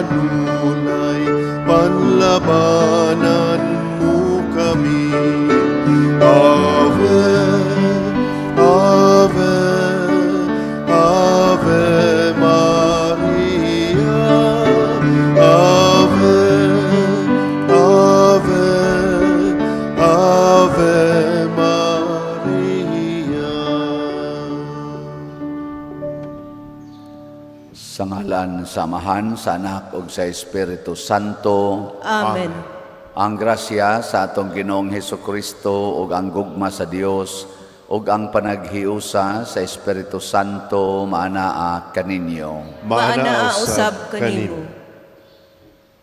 Kanunay panlabanan mo kami. Ave, Ave, Ave Maria. Ave, Ave, Ave Maria. Sa ngalan sa Amahan, sa Anak ug sa Espiritu Santo. Amen. Ang grasya sa atong Ginoong Hesukristo ug ang gugma sa Dios ug ang panaghiusa sa Espiritu Santo maanaa kaninyo. Maanaa usab kanimo.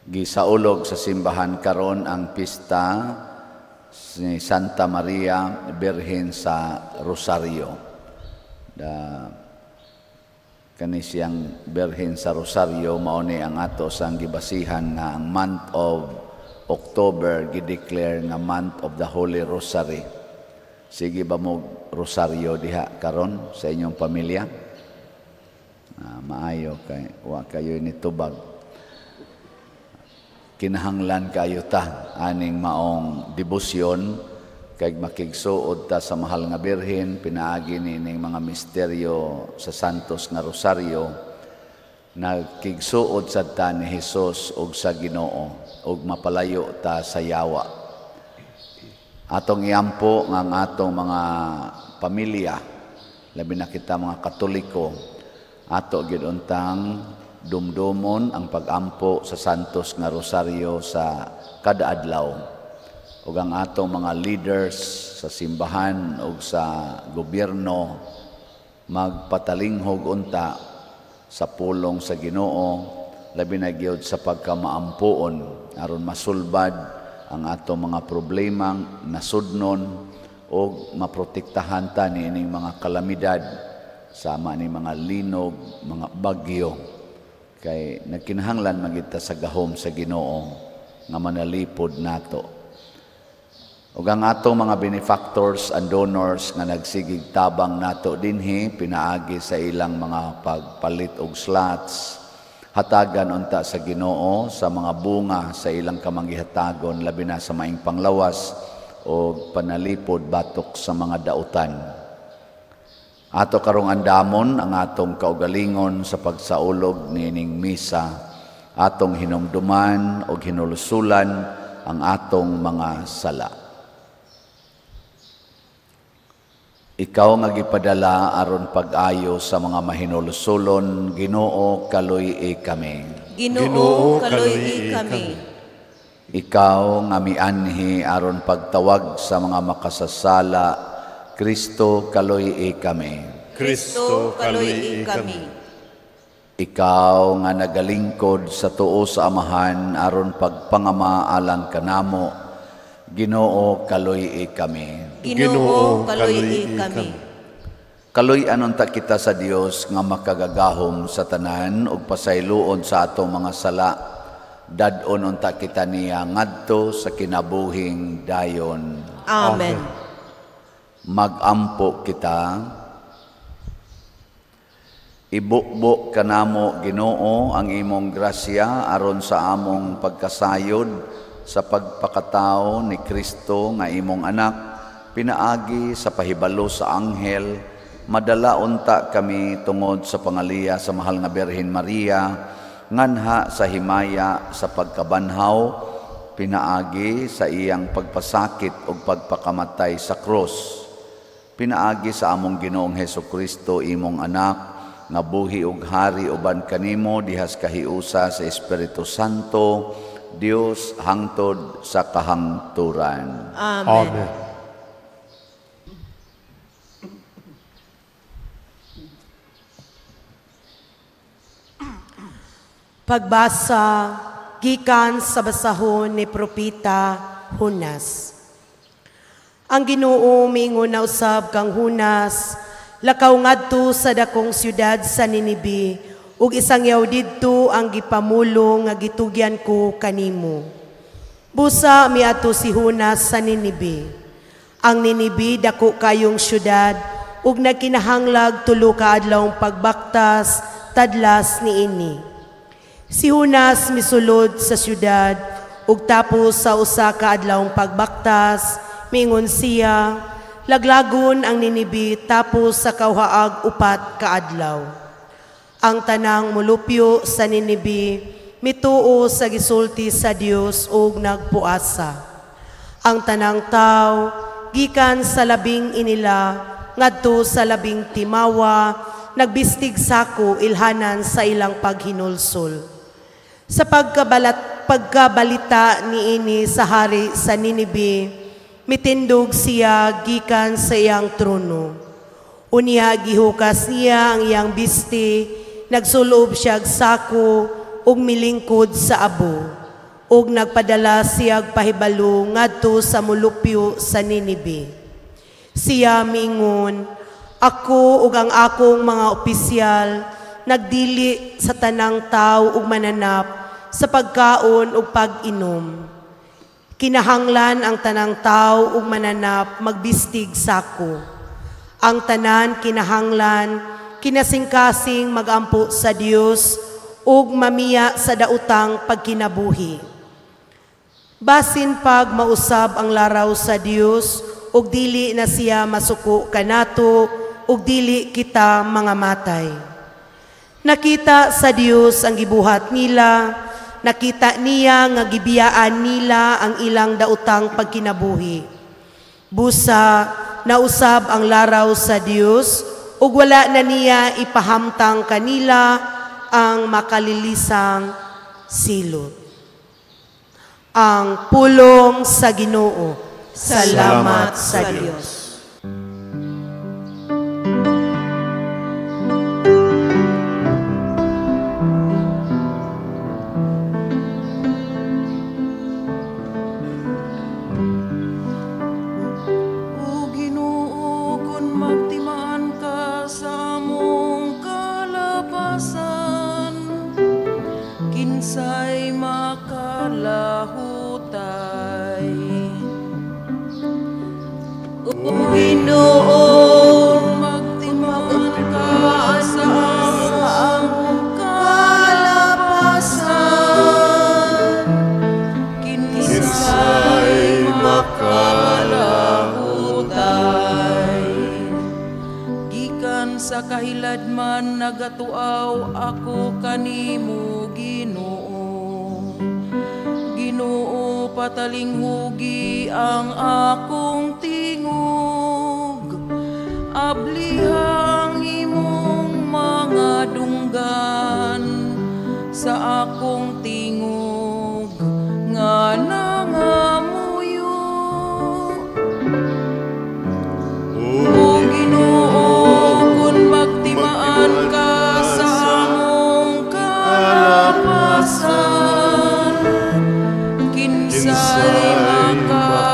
Gisaulog sa simbahan karon ang pista ni Santa Maria Birhen sa Rosario. Kani siyang Birhen sa Rosario mao ni ang ato sang gibasihan nga ang month of October gideclare nga month of the Holy Rosary. Sige ba mo rosaryo diha karon sa inyong pamilya? Maayo kay wa kayo nitubag. Kinahanglan kayo ta aning maong debosyon kay makigsuod ta sa mahal nga Birhen pinaagi nining mga misteryo sa Santos nga Rosario. Nagkigsuod sad ta ni Hesus ug sa Ginoo ug mapalayo ta sa yawa. Atong iampo nga ang atong mga pamilya, labi na kita mga Katoliko, ato gyud untang dumdumon ang pagampo sa Santos nga Rosario sa kada adlaw. Ug ang atong mga leaders sa simbahan ug sa gobyerno magpatalinghog unta sa pulong sa Ginoo, labi na gyud sa pagkamaampoon aron masulbad ang atong mga problemang nasudnon ug maprotektahan ta niining mga kalamidad sama ni mga linog, mga bagyo, kay nagkinahanglan man gyud ta sa gahom sa Ginoo nga manalipod nato. Ug ang atong mga benefactors and donors nga nagsigig tabang nato dinhi pinaagi sa ilang mga pagpalit og slots, hatagan unta sa Ginoo sa mga bunga sa ilang kamanggihatagon, labi na sa maing panglawas o panalipod batok sa mga dautan. Ato karong andamon ang atong kaugalingon sa pagsaulog niining misa, atong hinumduman o hinulusulan ang atong mga sala. Ikaw nga gipadala aron pag-ayo sa mga mahinulsulon, Ginoo, kaluy-i kami. Ginoo, kaluy-i kami. Ikaw nga mianhi aron pagtawag sa mga makasasala, Kristo, kaluy-i kami. Kristo, kaluy-i kami. Ikaw nga nagalingkod sa tuo sa Amahan aron pagpangama alang kanamo, Ginoo, kaluy-i kami. Ginoo, kaluy-i kami. Kaluy-an unta kita sa Dios nga makagagahom sa tanan ug pasayloon sa atong mga sala. Dad-on unta kita niya ngadto sa kinabuhing dayon. Amen. Magampo kita. Ibukbok kanamo, Ginoo, ang imong grasya aron sa among pagkasayod sa pagpakatao ni Kristo nga imong anak, pinaagi sa pahibalo sa anghel, madala unta kami tungod sa pangaliya sa mahal nga Birhen Maria, nganha sa himaya sa pagkabanhaw, pinaagi sa iyang pagpasakit ug pagpakamatay sa krus, pinaagi sa among Ginoong Hesukristo imong anak, nga buhi ug hari uban kanimo dihas kahiusa sa Espiritu Santo, Dios hangtod sa kahangturan. Amen. Amen. Pagbasa gikan sa basahon ni Propeta Jonas. Ang Ginoo miingon na usab kang Jonas, lakaw ngadto sa dakong siyudad sa Ninibe ug isangyaw didto ang gipamulong nga gitugyan ko kanimo. Busa miadto si Jonas sa Ninibe. Ang Ninibe dako kayong siyudad ug nagkinahanglag 3 ka adlawng pagbaktas tadlas niini. Si Jonas misulod sa syudad ug tapos sa usa ka adlawng pagbaktas, miingon siya, laglagon ang Ninibe tapos sa kawhaag 4 ka adlaw. Ang tanang molupyo sa Ninibe mituo sa gisulti sa Dios ug nagpuasa. Ang tanang tawo gikan sa labing inila ngadto sa labing timawa nagbistig sako ilhanan sa ilang paghinulsol. Sa pagkabalita niini sa hari sa Ninibe, mitindog siya gikan sa iyang trono. Unya gihukas niya ang iyang bisti, nagsulob siya og sako ug milingkod sa abo, ug nagpadala siya og pahibalo ngadto sa molupyo sa Ninibe. Siya miingon, ako ug ang akong mga opisyal nagdili sa tanang tawo ug mananap sa pagkaon ug pag-inom. Kinahanglan ang tanang tawo ug mananap magbistig sako. Ang tanan kinahanglan kinasingkasing magampo sa Dios ug mamiya sa daotang pagkinabuhi. Basin pag mausab ang laraw sa Dios ug dili na siya masuko kanato ug dili kita mga matay. Nakita sa Dios ang gibuhat nila, nakita niya nga gibiyaan nila ang ilang daotang pagkinabuhi. Busa nausab ang laraw sa Dios ug wala na niya ipahamtang kanila ang makalilisang silot. Ang pulong sa Ginoo. Salamat sa Dios. Kahiladman nagatuaw ako kanimo, Ginoo. Ginoo, patalinghugi ang akong tingog. Abliha ang imong mga dunggan sa akong tingog nga nangamuyo. O Ginoo, magtimaan ka sa among kalapasan, kinsay makalahutay.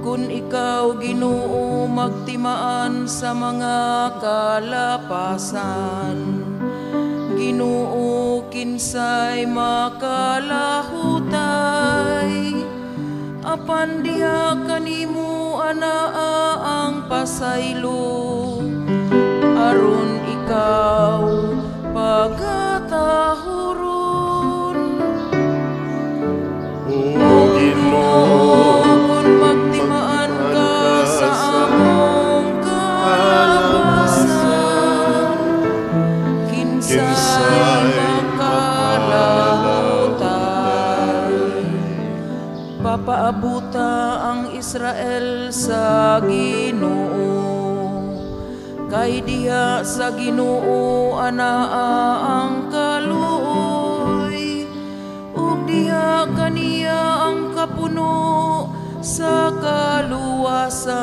Kun ikaw, Ginoo, magtimaan sa mga kalapasan, Ginoo, kinsay makalahutay. Apan diha kanimo anaa ang pasaylo, aron ikaw pagatahuron. O Ginoo, kung magtimaan ka sa among kalapasan, kinsay makalahutay. Papaabuta ang Israel sa Ginoo, kay diha sa Ginoo anaa ang kaluoy, ug diha kaniya ang kapuno sa kaluwasan,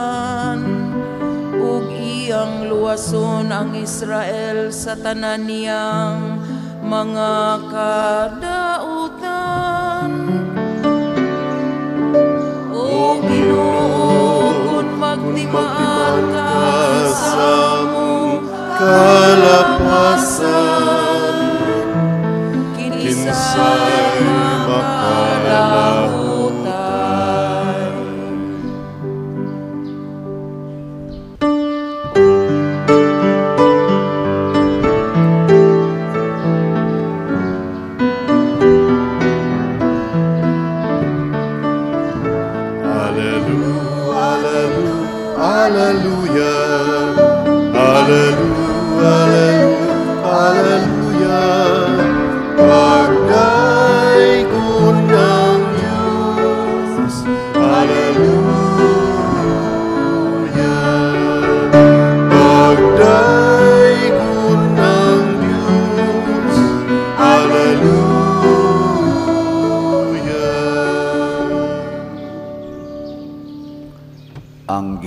ug iyang luwason ang Israel sa tanan niyang mga kadautan. O Ginoo, kung magtimaan ka sa among kalapasan, kinsay makalahutan.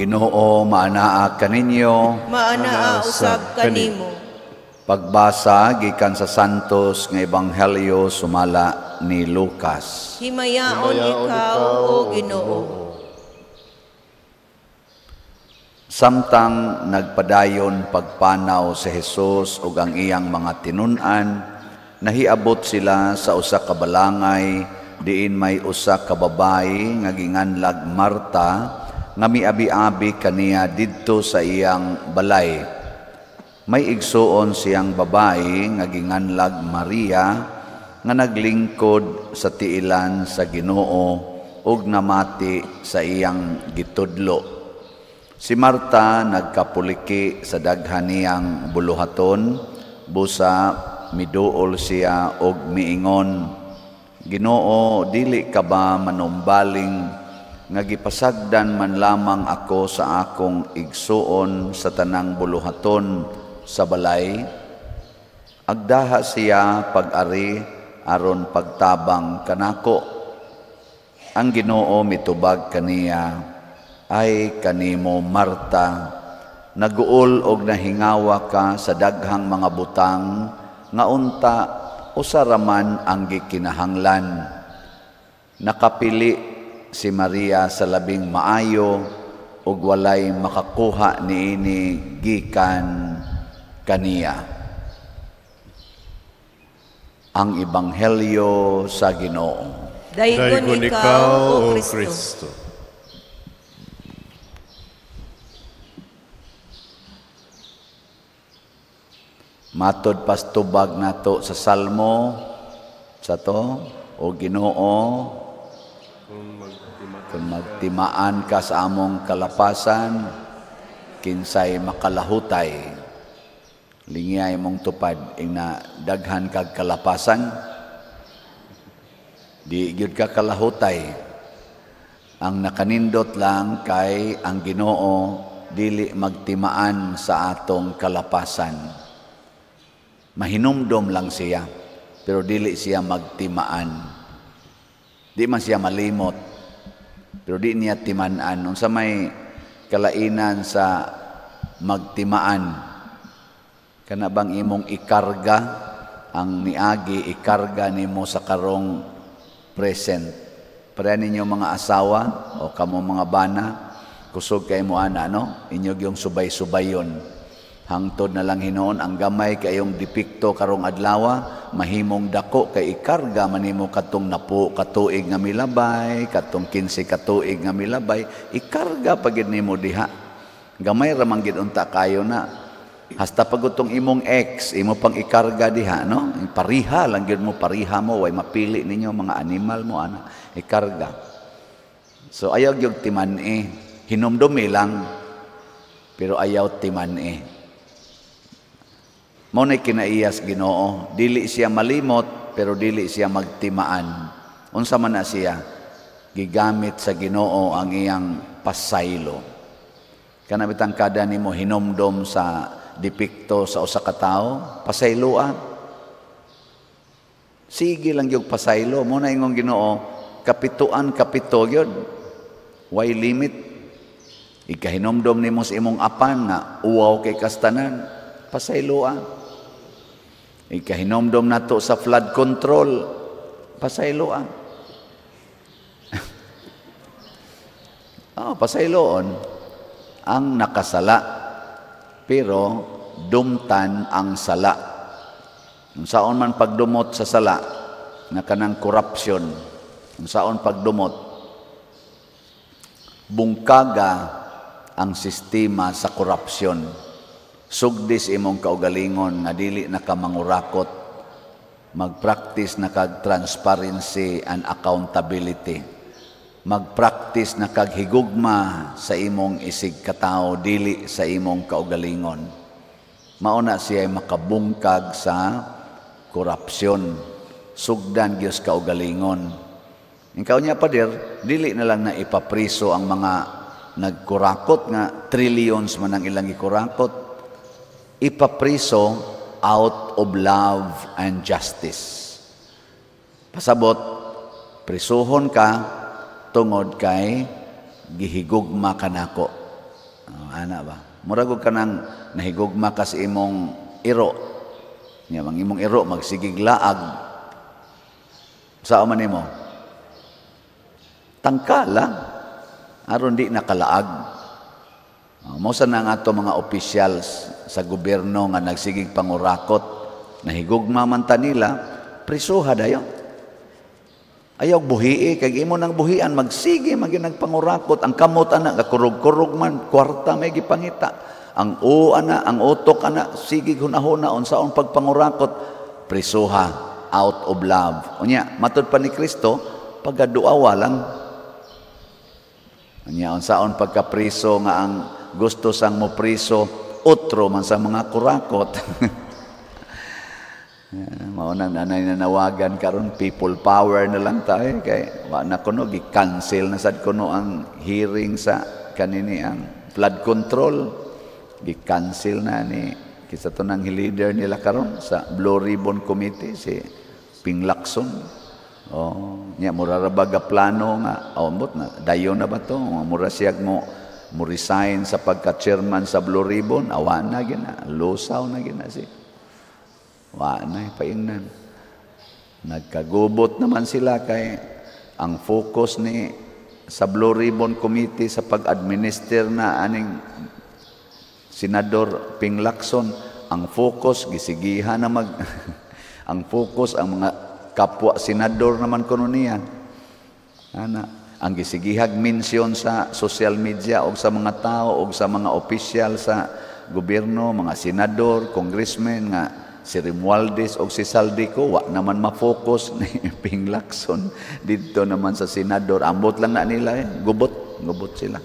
Ginoo maanaa kaninyo. Maanaa usab kanimo. Pagbasa gikan sa Santos nga Ebanghelyo sumala ni Lucas. Himayaon ikaw, o Ginoo. Samtang nagpadayon pagpanaw si Jesus ug ang iyang mga tinun-an, nahiabot sila sa usa ka balangay diin may usa ka babayi nga ginganlag Marta nga miabi-abi kaniya didto sa iyang balay. May igsuon siyang babayi nga ginganlag Maria nga naglingkod sa tiilan sa Ginoo ug namati sa iyang gitudlo. Si Marta nagkapuliki sa daghan niyang buluhaton, busa miduol siya og miingon, Ginoo, dili ka ba manumbaling nga gipasagdan man lamang ako sa akong igsuon sa tanang buluhaton sa balay? Agdaha siya pag-ari aron pagtabang kanako. Ang Ginoo mitubag kaniya, ay kanimo Marta, naguol og nahingawa ka sa daghang mga butang nga unta usa ra man ang gikinahanglan. Nakapili si Maria sa labing maayo ug walay makakuha niini gikan kaniya. Ang Ebanghelyo sa Ginoo. Daygon ikaw, O Kristo. Matod pastubag nato sa Salmo sa to, O Ginoo, kung magtimaan ka sa among kalapasan, kinsay makalahutay. Lingiyay mong tupad ingna daghan kag kalapasan, di gyud ka kalahutay. Ang nakanindot lang kay ang Ginoo dili magtimaan sa atong kalapasan. Mahinumdom lang siya, pero dili siya magtimaan. Di man siya malimot, pero di niya timan-an. Unsa may kalainan sa magtimaan? Kana bang imong ikarga ang niagi, ikarga nimo sa karong present? Pareha ninyo mga asawa o kamo mga bana, kusog kay mo ana, no? Inyo gyung subay-subayon. Hangtod na lang hinuon ang gamay kayong depekto karong adlawa, mahimong dako kay ikarga manimo katong napo katuig nga milabay, katong 15 katuig nga milabay, ikarga pagid nimo diha. Gamay ra man gid unta kayo na. Hasta pagutong imong ex, imo pang ikarga diha, no? Pariha lang gyud mo, pariha mo, way mapili ninyo mga animal mo ana, ikarga. So ayaw gyud timan-i, hinumdumi lang, pero ayaw timan-i. Mao nay kinaiyas Ginoo, dili siya malimot pero dili siya magtimaan. Unsa man na siya, gigamit sa Ginoo ang iyang pasaylo. Kana bitang kada nimo hinumdom sa depekto sa usa ka tawo, pasayloa. Sige lang gyud pasaylo, mo na ingong Ginoo, kapituan kapito gyud. Way limit. Ikahinomdom nimo sa imong apan nga uwaw kay kastanan, pasayloa. Ikahinomdom nato sa flood control, pasayloa. Oh, pasayloon ang nakasala, pero dumtan ang sala. Unsaon man pagdumot sa sala nga kanang corruption, unsaon pagdumot, bungkaga ang sistema sa korupsyon. Sugdis imong kaugalingon nga dili na ka mangurakot, magpractice na kag transparency and accountability, magpractice na kag higugma sa imong isig katawo, dili sa imong kaugalingon. Mao na siya makabungkag sa korupsyon. Sugdan gyud kaugalingon. Ikaw niya pader, dili na lang na ipapriso ang mga nagkurakot nga trillions man ang ilang ikurakot. Ipapriso out of love and justice. Pasabot, prisuhon ka tungod kay gihigugma kanako. Oh, ana ba? Murag og kanang nahigugma ka sa imong iro. Nya ang imong iro magsigig laag. Sao man nimo? Tangka lang. Aron di nakalaag. Oh, mao sa na ang ato mga officials sa gobyerno nga nagsigig pangurakot, nahigugma man ta nila, prisuha dayon. Ayaw buhii, kay imo nang buhian, magsige man gyud nagpangurakot, ang kamot ana gakurog-kurog man, kwarta may gipangita. Ang o ana, ang utok ana, sige hunahuna unsaon pagpangurakot, prisuha out of love. Unya, matud pa ni Kristo, pagaduawa lang. Unya, unsaon pagkapriso nga ang gusto sang mo priso, otro man sa mga kurakot. Mao nang nanay nanawagan karon, people power na lang tayo kay wa na kuno, gi-cancel na sad kuno ang hearing sa kanini, ang flood control gi-cancel na ni kinsa to nang leader nila karon sa Blue Ribbon Committee, si Ping Lacson. Oh, nya mura ra ba ga plano nga, oh, ambot na dayon na ba to, mura siyag mo resign sa pagka-chairman sa Blue Ribbon, awa na gina, lusaw na gina si. Wa na paingnan. Nagkagubot naman sila kay ang focus ni sa Blue Ribbon Committee sa pag-administer na aning Senador Ping Lacson, ang focus gisigihan na mag ang focus ang mga kapwa senador naman kuno niya. Ana, ang gisigihag mention sa social media o sa mga tao o sa mga opisyal sa gobyerno, mga senador, congressmen nga si Romualdez o si Zaldy Co, wa naman ma-focus ni Ping Lacson dito naman sa senador. Ambot lang na nila eh. Gubot, gubot sila.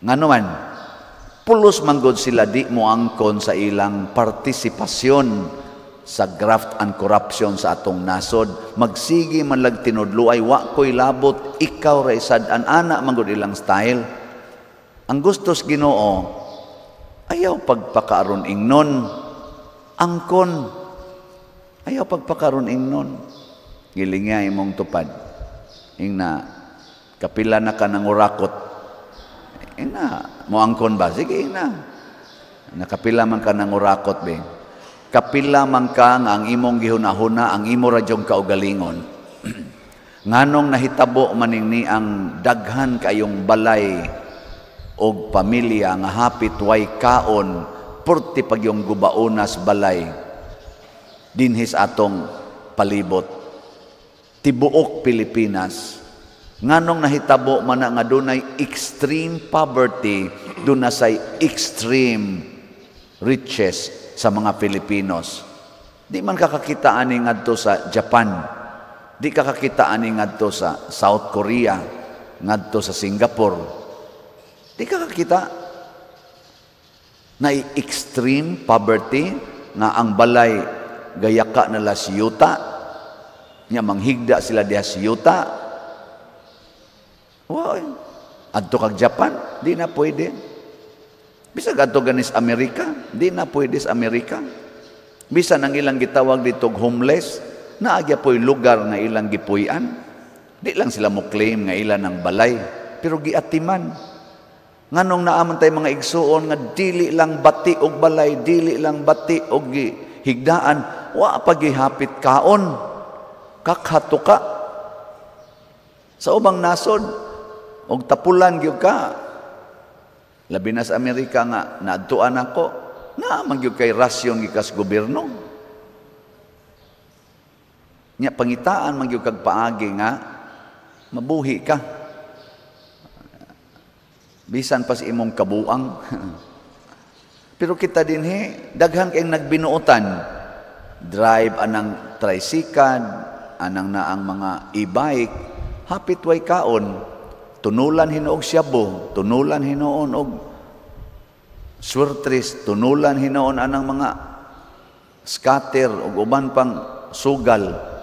Ngano man, pulos manggod sila di mo angkon sa ilang partisipasyon sa graft and corruption sa atong nasod. Magsige man lag tinudlo ay wa ko'y labot, ikaw ra sad-an, ana manggod ilang style. Ang gustos Ginoo, ayaw pagpakaaron ingnon, angkon. Ayaw pagpakaron ingnon. Gilinga imong tupad. Ingna, kapila na ka nangurakot. Ingna, moangkon ba? Sige, ingna. Nakapila man ka nangurakot, be. Kapila man ka nga ang imong gihunahuna, ang imo radyong kaugalingon. Nganong nahitabo maning ni ang daghan kayong balay og pamilya nga hapit way kaon, purti pag yung gubaonas balay dinhis atong palibot tibuok Pilipinas? Nganong nahitabo man na nga dunay extreme poverty, duna say extreme riches sa mga Filipinos? Di man kakakita ani ngadto sa Japan, di kakakita ani ngadto sa South Korea, ngadto sa Singapore. Di kakakita na extreme poverty nga ang balay gayaka nala si yuta, nya manghigda sila diha si yuta. Wow. Adto kag Japan, di na pwede. Bisag adto ganis Amerika, di na pwede sa Amerika. Bisan ang ilang gitawag dito homeless, naagya po'y lugar nga ilang gipuy-an. Di lang sila mo claim nga ilan ang balay, pero giatiman. Nganong naaman tay mga igsuon nga dili lang bati og balay, dili lang bati og higdaan, wa pa gihapit kaon. Kakhato ka. Sa ubang nasod, og tapulan gyud ka. Labi na sa Amerika nga naadtuan ako, naa man gyud kay rasyon gikas gobyerno. Nya pangitaan man gyud kag paagi nga mabuhi ka. Bisan pa sa imong kabuang. Pero kita dinhi, daghan kayong nagbinuotan. Drive anang tricycle, anang naang mga e-bike, hapit way kaon. Tunulan hinuog siyabo, tunulan hinuon og swertres, tunulan hinuon anang mga scatter og uban pang sugal.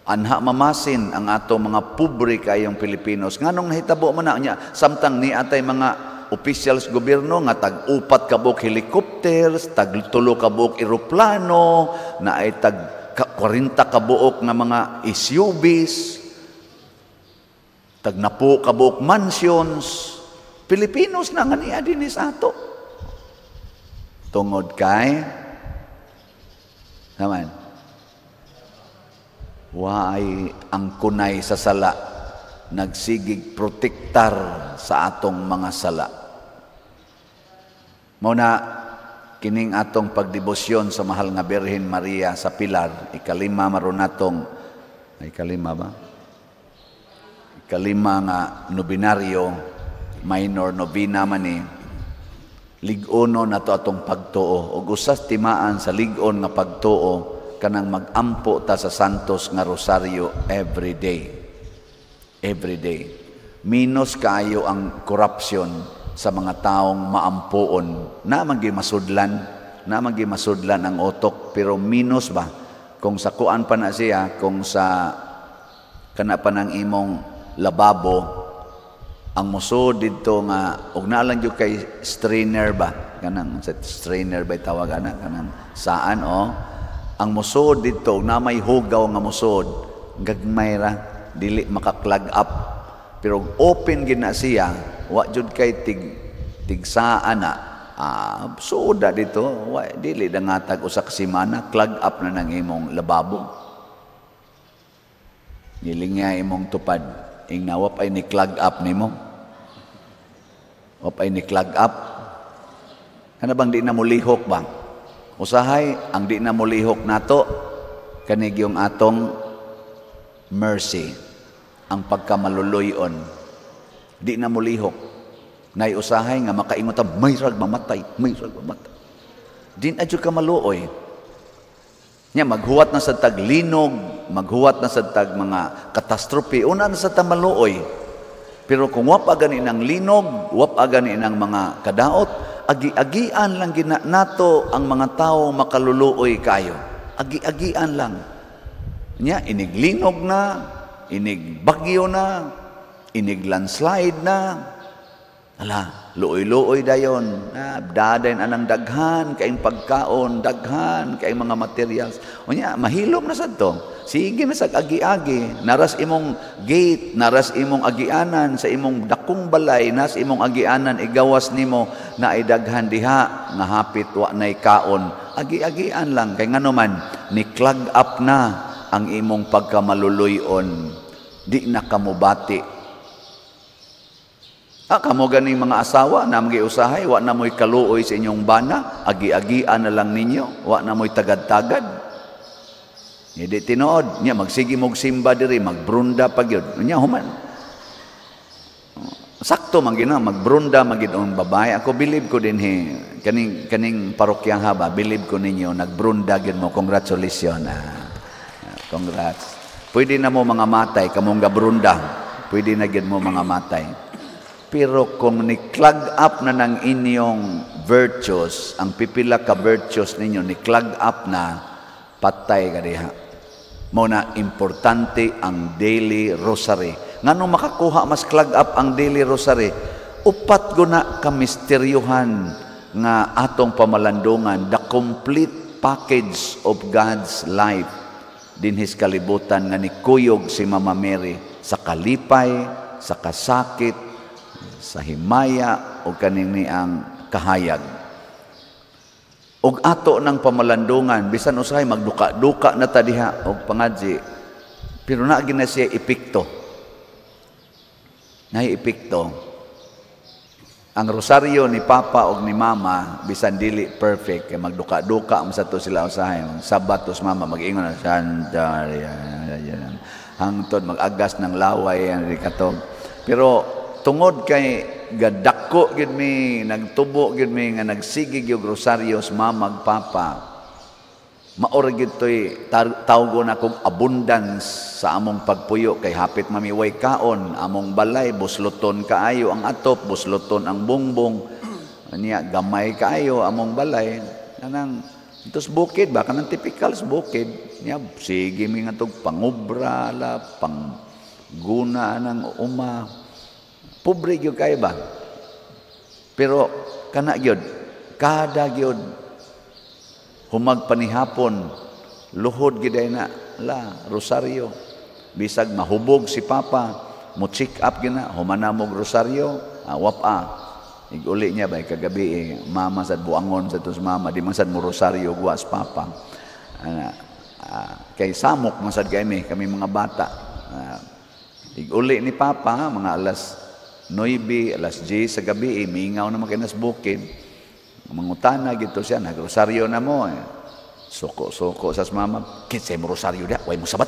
Anha mamasin ang ato mga pobre kayong Pilipinos. Nganong nahitabo man na niya samtang ni atay mga officials gobyerno nga tag 4 ka buok helicopters, tag 3 ka buok eroplano, na ay tag 40 ka buok nga mga SUVs, tag 10 ka buok mansions. Pilipinos na nga niya dinhi sa ato. Tungod kay naman waay ang kunay sa sala nagsigig protektar sa atong mga sala. Mao na kining atong pagdebosyon sa mahal nga Birhen Maria sa Pilar, ikalima maron natong, ay, ikalima ba? Ikalima nga nobinaryo, minor novena man ni, lig-ono nato atong pagtuo. Ug usas timaan sa lig-on nga pagtuo kanang magampo ta sa Santos nga Rosaryo every day. Every day. Minus kaayo ang corruption sa mga taong maampuon. Na man masudlan, na man masudlan ang utok, pero minus ba? Kung sa kuan pa na siya, kung sa kana pa ng imong lababo, ang musod didto nga og naa lang gyud kay strainer ba, kanang sa strainer ba tawag ana, kanang saan, oh, ang musod didto na may hugaw nga musod, gagmay ra, dili maka-clog up. Pero open gid na siya, wa jud kay tigsaan na, suoda dito, wa dili dangatag usa ka semana, clog up na nang imong lababo. Gilingya imong tupad, ing wa pay ni clog up nimo. Wa pay ni clog up. Kana bang di na mulihok ba? Usahay ang di na mulihok nato kanig yung atong mercy, ang pagkamaluluyon. Di na mulihok. Nay usahay nga makaingon ta, may rag mamatay, may rag mamatay. Di na jud ka maluoy. Nya maghuwat na sa taglinog, maghuwat na sa tag mga katastrope, una na sa ta maluoy. Pero kung wa pa gani ng linog, wa pa gani ng mga kadaot, agi-agian lang gina nato ang mga tao makaluluoy kayo. Agi-agian lang. Nya inig linog na, inig bagyo na, inig landslide na. Ala, luoy-luoy dayon. Na, dadayon anang daghan kaing pagkaon, daghan kaing mga materials. Unya, mahilom na sad to. Sige na sa agi-agi, naras imong gate, naras imong agianan sa imong dakong balay, nas imong agianan igawas nimo na ay daghan diha nga hapit wa nay kaon. Agi-agian lang kay ngano man ni clog up na ang imong pagkamaluluyon. Di na kamubati. Ah, kamo ganing mga asawa na usahay, wa na mo'y kaluoy sa inyong bana, agi-agian na lang ninyo, wa na mo'y tagad-tagad. Hindi tinuod, nya magsige mog simba diri, magbrunda pa gyud. Nya human. Sakto man gina magbrunda man gid ang babae. Ako believe ko dinhi kaning kaning parokya ha ba, believe ko ninyo nagbrunda gyud mo. Congratulations. Congrats. Pwede na mo mga matay kamong gabrunda. Pwede na gyud mo mga matay. Pero kung ni-clog up na ng inyong virtues, ang pipila ka virtues ninyo, ni-clog up na, patay ka diha. Mao na importante ang daily rosary. Ngano makakuha mas clog up ang daily rosary? Upat guna ka misteryuhan nga atong pamalandungan, the complete package of God's life dinhis kalibutan nga nikuyog si Mama Mary sa kalipay, sa kasakit, sa himaya o kaning ang kahayag. Og ato ng pamalandungan, bisan usahay magduka-duka na ta diha og pangadji, pero naa na siya epekto. Naay epekto. Ang rosaryo ni Papa og ni Mama, bisan dili perfect, kay magduka-duka man sa to sila usahay. Sabatos Mama, mag-ingon na, Santa, hangtod mag-agas ng laway, ang katog. Pero tungod kay gadako gyud mi, nagtubo gyud mi nga nagsige gyud rosaryo sa mama ug papa, maora gyud toy tawgo na kog abundance sa among pagpuyo kay hapit mamiway kaon, among balay busloton kaayo ang atop, busloton ang bongbong, niya gamay kaayo among balay, kanang tos bukid ba, kanang typical sa bukid niya, sige mi nga tog pangubra la pangguna ng uma. Pobre gyud kay ba? Pero kana gyud, kada gyud humag panihapon, luhod gyud na la rosaryo. Bisag mahubog si Papa, mo check up gyud na, humana mog rosaryo, Wapa. Iguli niya ba kagabi eh, mama sa buangon sa tos mama di man sad mo rosaryo guwas papa. Kay samok man sad kami kami mga bata. Iguli ni papa mga alas 9, alas 10 sa gabi eh, mingaw naman kay nas bukid. Mangutana gito siya, nagrosaryo na mo. Eh. Suko-suko sa mama, kinsay mo rosaryo dia, way mo sabat.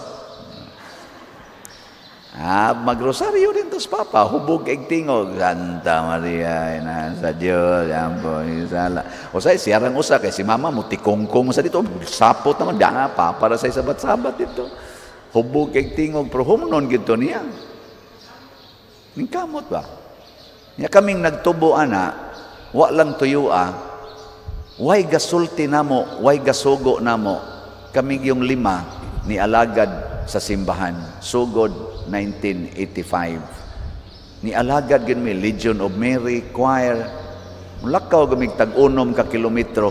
Magrosaryo din tos papa, hubog ig tingog. Santa Maria, ina sa Dios, ampo sala. O say siyarang usa kay si mama mo tikongkong sa dito, sapot naman da papa ra say sabat-sabat dito. Hubog ig tingog pero humnon gid niya. Ningkamot ba? Nya kaming nagtubo ana, wa lang tuyua, way gasulti namo, way gasugo namo. Kami yung lima ni alagad sa simbahan, sugod 1985. Ni alagad gid mi Legion of Mary Choir. Mulakaw gamig tag-unom ka kilometro.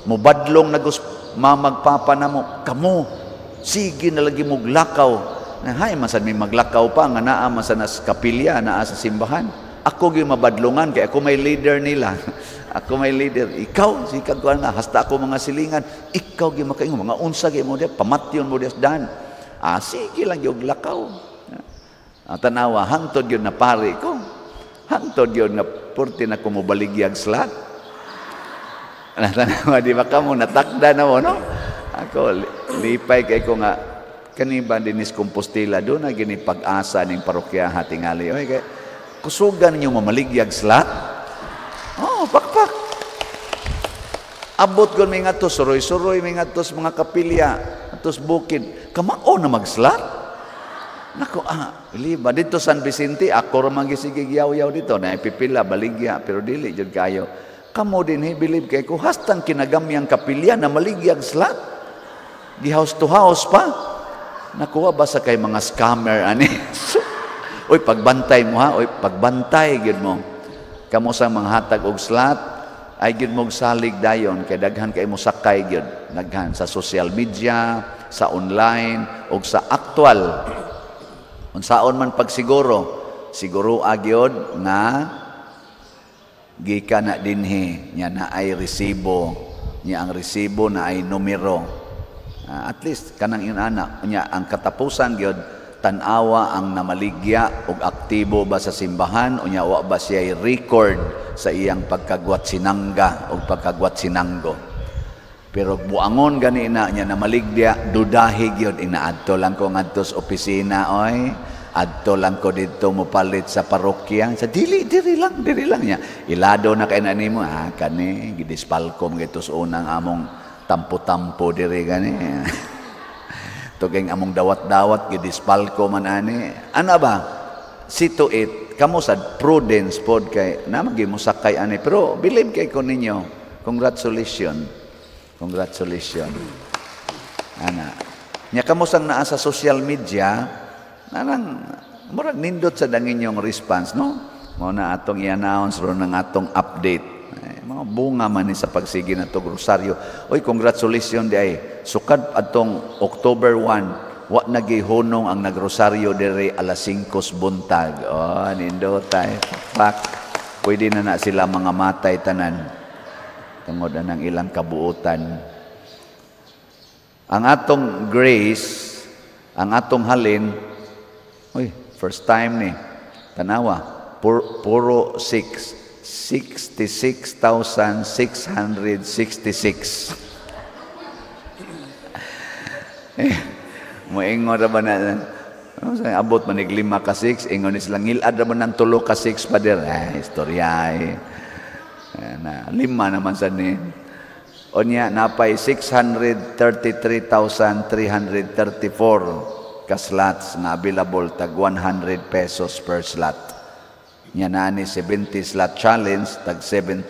Mubadlong nagus mamagpapa namo, kamo sige na lagi mo lakaw. Hay man sad mi maglakaw pa nga naa man sa nas kapilya naa sa simbahan. Ako gyud mabadlongan kay ako may leader nila. Ako may leader. Ikaw sikag ko na hasta ako mga silingan. Ikaw gyud makaingon mga unsa gyud mo diya pamatyon mo diya dan. Sige lang gyud lakaw. Tanawa hangtod gyud na pare ko. Hangtod gyud nga purti na ko mobaligyag slot. Tanawa di ba kamo natakda na mo no? Ako lipay kay ko nga kani ba dinis Compostela do na gini pag-asa ning parokya tingali. Oy kay kusugan ninyo mamaligyag slot. Oh, pakpak. Abot gon mi ngadto suroy-suroy mi ngadto sa mga kapilya, atos bukid. Kamao na mag-slot. Nako, liba dito San Vicente, ako ra man gisigig yaw-yaw dito na ipipila baligya pero dili jud kayo. Kamo din believe kay ko hastang kinagamyang kapilya na maligyag slot. Di house to house pa. Nakuha ba sa kay mga scammer ani? Oy pagbantay mo ha, oy pagbantay gyud mo. Kamo sa mga hatag og slot ay gyud mo salig dayon kay daghan kay mo sakay gyud, daghan sa social media, sa online og sa aktual. Unsaon man pagsiguro, siguro agyod nga gikan na dinhi nya na ay resibo, nya ang resibo na ay numero. At least kanang ingon ana nya ang katapusan gyud tan-awa ang namaligya og aktibo ba sa simbahan unya wa ba siya record sa iyang pagkagwat sinangga og pagkagwat sinanggo. Pero buangon gani na nya namaligya dudahi gyud inaadto lang ko ngadto sa opisina oy, adto lang ko didto mopalit sa parokya sa dili diri lang nya ilado na kay na nimo kani gidispalkom gito sa unang among tampo-tampo diri gani. Tugeng among dawat-dawat gidispalko man ani. Ana ba? See to it kamo sad prudence pod kay na magi mo sakay ani pero believe kay ko ninyo. Congratulations. Congratulations. Ana. Nya kamo sang naa sa social media narang murag nindot sa dangin yung response no. Mao na atong i-announce ron ang atong update. Mga bunga man ni sa pagsige na tog rosaryo. Oy, congratulations di ay. Sukad atong October 1, wa nagihunong ang nagrosaryo diri alas 5 buntag. Oh, nindotay. Pak. Pwede na na sila mga matay tanan. Tungod na ng ilang kabuutan. Ang atong grace, ang atong halin, uy, first time ni, tanawa, puro 6. 66,666. Moingon ra ba na abot manig 5 ka 6, ingon ni sila ngilad ra ba ng 3 ka 6 pader. Istorya eh. Na 5 naman sad ni. Unya napay 633,334 ka slots nga available tag 100 pesos per slot. Nya naani 70 slot challenge tag 7,000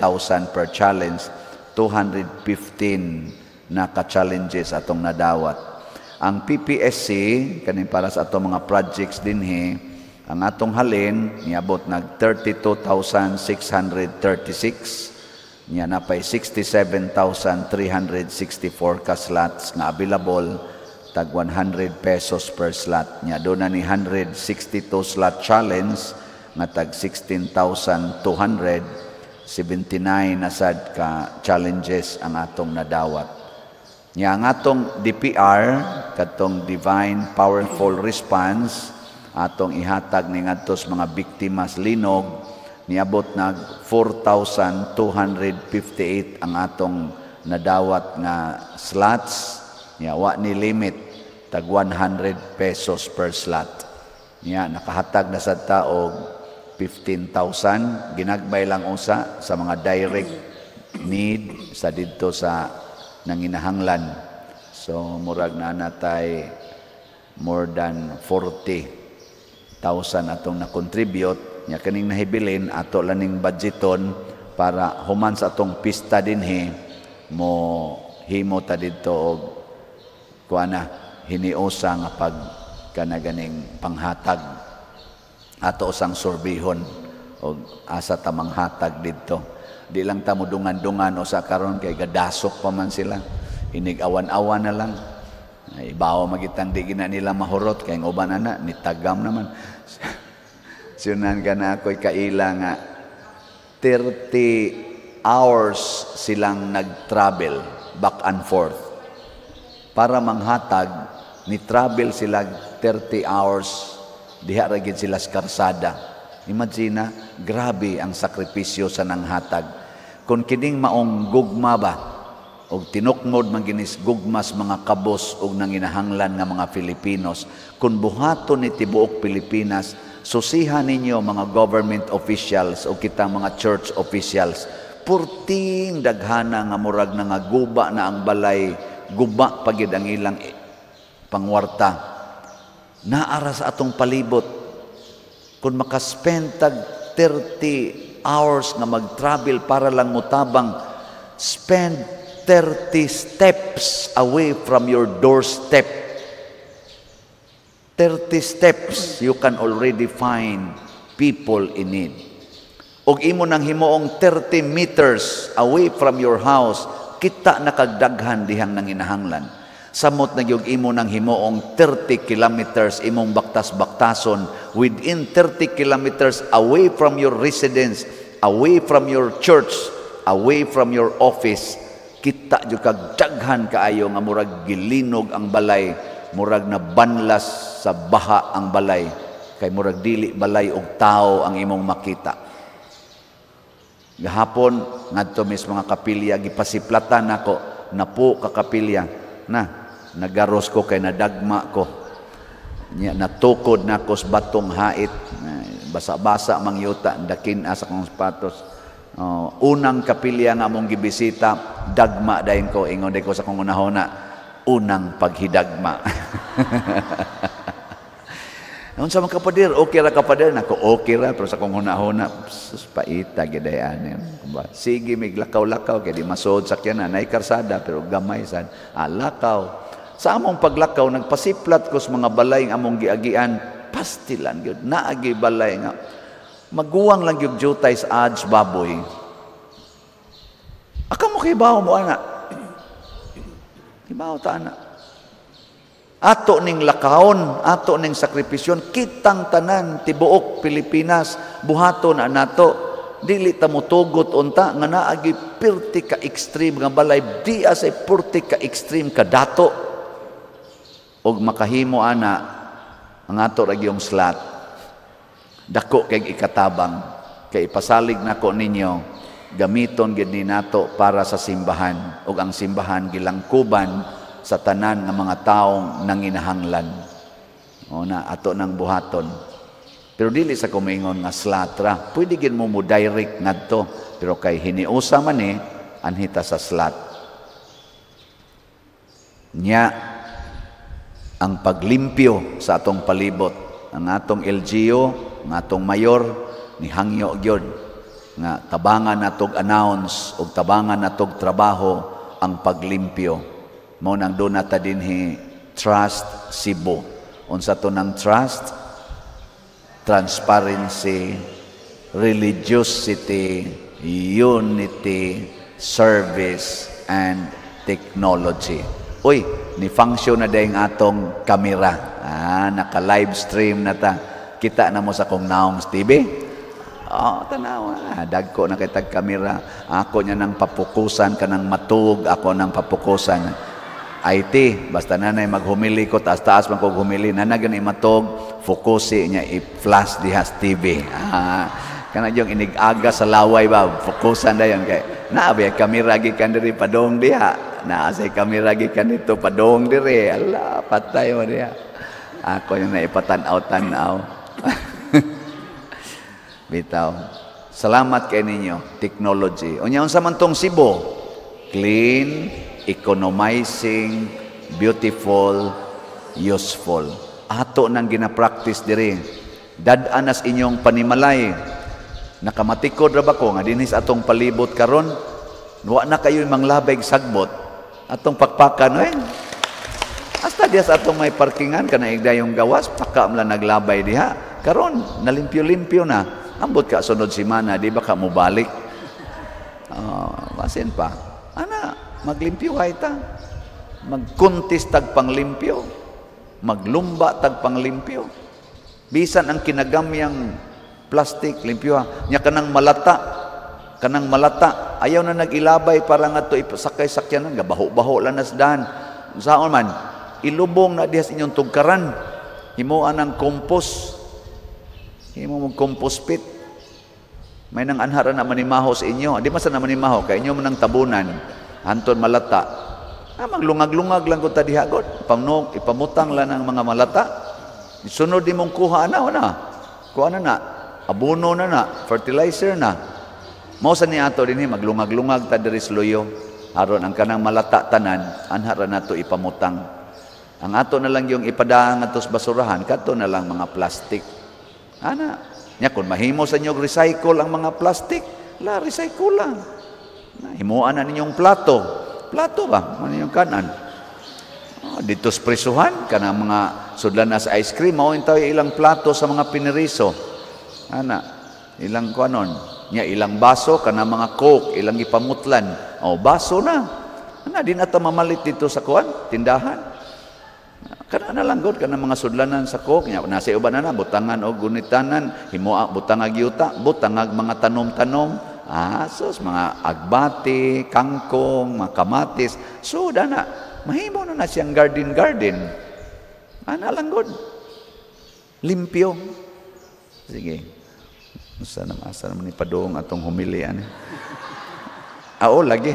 per challenge, 215 na ka challenges atong nadawat. Ang PPSC kaning para sa atong mga projects dinhi, ang atong halin niabot nag 32,636, nya napay 67,364 ka slots nga available tag 100 pesos per slot. Nya do na ni 162 slot challenge nga tag 16,279 na sad ka challenges ang atong nadawat. Nya ang atong DPR, katong Divine Powerful Response, atong ihatag ni ngadto sa mga biktimas linog, niabot nag 4,258 ang atong nadawat nga slots. Nya wa ni limit, tag 100 pesos per slot. Nya nakahatag na sad ta og 15,000, ginagbay lang usa sa mga direct need sa didto sa nanginahanglan. So murag na natay more than 40,000 atong na-contribute. Nya kaning nahibilin ato lang ning budgeton para human sa atong pista dinhi mo himo ta didto og kuana hiniusa nga pag kanaganing panghatag ato usang surbihon og asa ta manghatag didto. Di lang ta mo dungan-dungan usa karon kay gadasok pa man sila, inig awan-awan na lang. Ay, ibaw magitang di gina nila mahurot kay ang uban ana nitagam naman. Siyunan ka na ako'y kaila nga 30 hours silang nag-travel back and forth. Para manghatag, ni travel sila 30 hours, diha ra gid sila sa karsada. Imagine na, grabe ang sakripisyo sa nanghatag. Kung kining maong gugma ba, og tinukmod man ginis gugmas mga kabos og nanginahanglan nga mga Filipinos, kung buhaton ni tibuok Pilipinas, susihan ninyo mga government officials o kita mga church officials, purting daghana nga murag na nga guba na ang balay, guba pagid ang ilang pangwarta. Naara sa atong palibot, kung makaspend tag 30 hours nga mag-travel para lang mutabang, spend 30 steps away from your doorstep. 30 steps, you can already find people in need. Og imo nang himuong 30 meters away from your house, kita nakagdaghan dihang nanginahanglan. Samot na gyud imo nang himuong 30 kilometers imong baktas-baktason, within 30 kilometers away from your residence, away from your church, away from your office, kita jud kag daghan kaayo nga murag gilinog ang balay, murag na banlas sa baha ang balay, kay murag dili balay og tao ang imong makita. Gahapon ngadto mis mga kapilya, gipasiplatan nako napo ka kapilya na nagaros ko kay nadagma ko. Nya natukod nako sa batong hait, basa-basa mangyuta dakin asa kong sapatos. Unang kapilya nga among gibisita, dagma dayon ko, ingon ko sa kong unahona, unang paghidagma. Unsa man kapader, okay ra kapader nako, okay ra, pero sa kong hunahuna, sus paita gid ay ani. Sige mig lakaw-lakaw kay di masuod sakyanan, nay karsada pero gamay sad. Lakaw. Sa among paglakaw nagpasiplat ko sa mga balay nga among giagian, pastilan gyud naagi balay nga maguwang lang gyud jutay sa ads baboy. Aka mo kibaw mo ana. Kibaw ta ana. Ato ning lakawon, ato ning sakripisyon, kitang tanan tibuok Pilipinas buhaton na nato. Dili ta motugot unta nga naagi pirti ka extreme nga balay, di asay purti ka extreme ka dato. Og makahimo ana ang ato ra gyung slot. Dako kay ikatabang, kay ipasalig nako ninyo, gamiton gid ni nato para sa simbahan, ug ang simbahan gilangkuban sa tanan nga mga taong nanginahanglan. O na ato nang buhaton. Pero dili sa kumingon nga slot ra, pwede gid mo mo direct ngadto, pero kay hiniusa man ni anhita sa slot. Nya ang paglimpyo sa atong palibot, ang atong LGU, ang atong mayor ni hangyo gyud nga tabangan natog announce og tabangan natog trabaho ang paglimpyo. Mao nang doon nata dinhi Trust Cebu. Unsa to nang trust? Transparency, religiosity, unity, service, and technology. Uy, ni function na dayong atong kamera. Naka-live stream na ta. Kita na mo sa kong naong TV. Oh, tanawa. Dagko na kay tag kamera. Ako niya nang papukusan kanang matug, ako nang papukusan. IT, basta nanay maghumili ko, taas-taas man kog humili, nana gani matog, fokusi niya i-flash diha sa TV. Ah, kana yung inig-aga sa laway ba, fokusan dayon kay naa ba kamera gikan diri padong diha. Naa say kamera gikan dito padong diri. Ala, patay mo diha. Ako yung naipatan-aw-tanaw. Bitaw. Salamat kay ninyo, technology. Unya unsa man tong Cebu? Clean, economizing, beautiful, useful. Ato nang gina-practice diri. Dad-an nas inyong panimalay. Nakamatikod ra ba ko nga dinhi sa atong palibot karon? Wa na kayo manglabay sagbot. Atong pakpakan eh. Hasta diya sa atong may parkingan kana igdayong gawas paka man naglabay diha. Karon nalimpyo-limpyo na. Ambot ka sunod semana, di ba ka mobalik? Basin pa. Ana, maglimpyo kay ta. Magkuntis tag panglimpyo. Maglumba tag panglimpyo. Bisan ang kinagamyang plastic limpyo ha. Nya kanang malata. Kanang malata. Ayaw na nag-ilabay para nga to ipasakay sakyanan. Gabaho-baho lang nasdan. Saan man, ilubong na diha sa inyong tugkaran. Himuan ang compost. Himo mong compost pit. May nang anhara na manimaho sa inyo. Di man sa na manimaho, kay inyo man ang tabunan. Hanton malata. Ah, maglungag-lungag lang ko ta diha god. Pamnog, ipamutang lang ang mga malata. Sunod di mong kuha na, na. Kuha na na. Abono na na, fertilizer na. Mao sa ni ato dinhi maglungag-lungag ta diri sa luyo. Aron ang kanang malata tanan, anhara nato ipamutang. Ang ato na lang yung ipadaang atos basurahan, kadto na lang mga plastic. Ana, nya kun mahimo sa inyo recycle ang mga plastic, la recycle lang. Himuan na ninyong plato. Plato ba? Ano yung kanan? Oh, dito sa presuhan, kanang mga sudlan na sa ice cream, mao intaw ilang plato sa mga piniriso. Ana, ilang kuanon. Nya ilang baso kanang mga Coke, ilang gipamutlan. Oh, baso na. Ana di na ta mamalit dito sa kuan, tindahan. Kana na lang god kanang mga sudlanan sa Coke nya nasa uban na butangan og gunitanan, himoa butangag yuta, butangag mga tanom-tanom. Ah, sus, mga agbati, kangkong, mga kamatis. So dana, mahimo na na siyang garden-garden. Ana lang god. Limpyo. Sige. Usa na asa naman ni padung atong humili ani. Ao lagi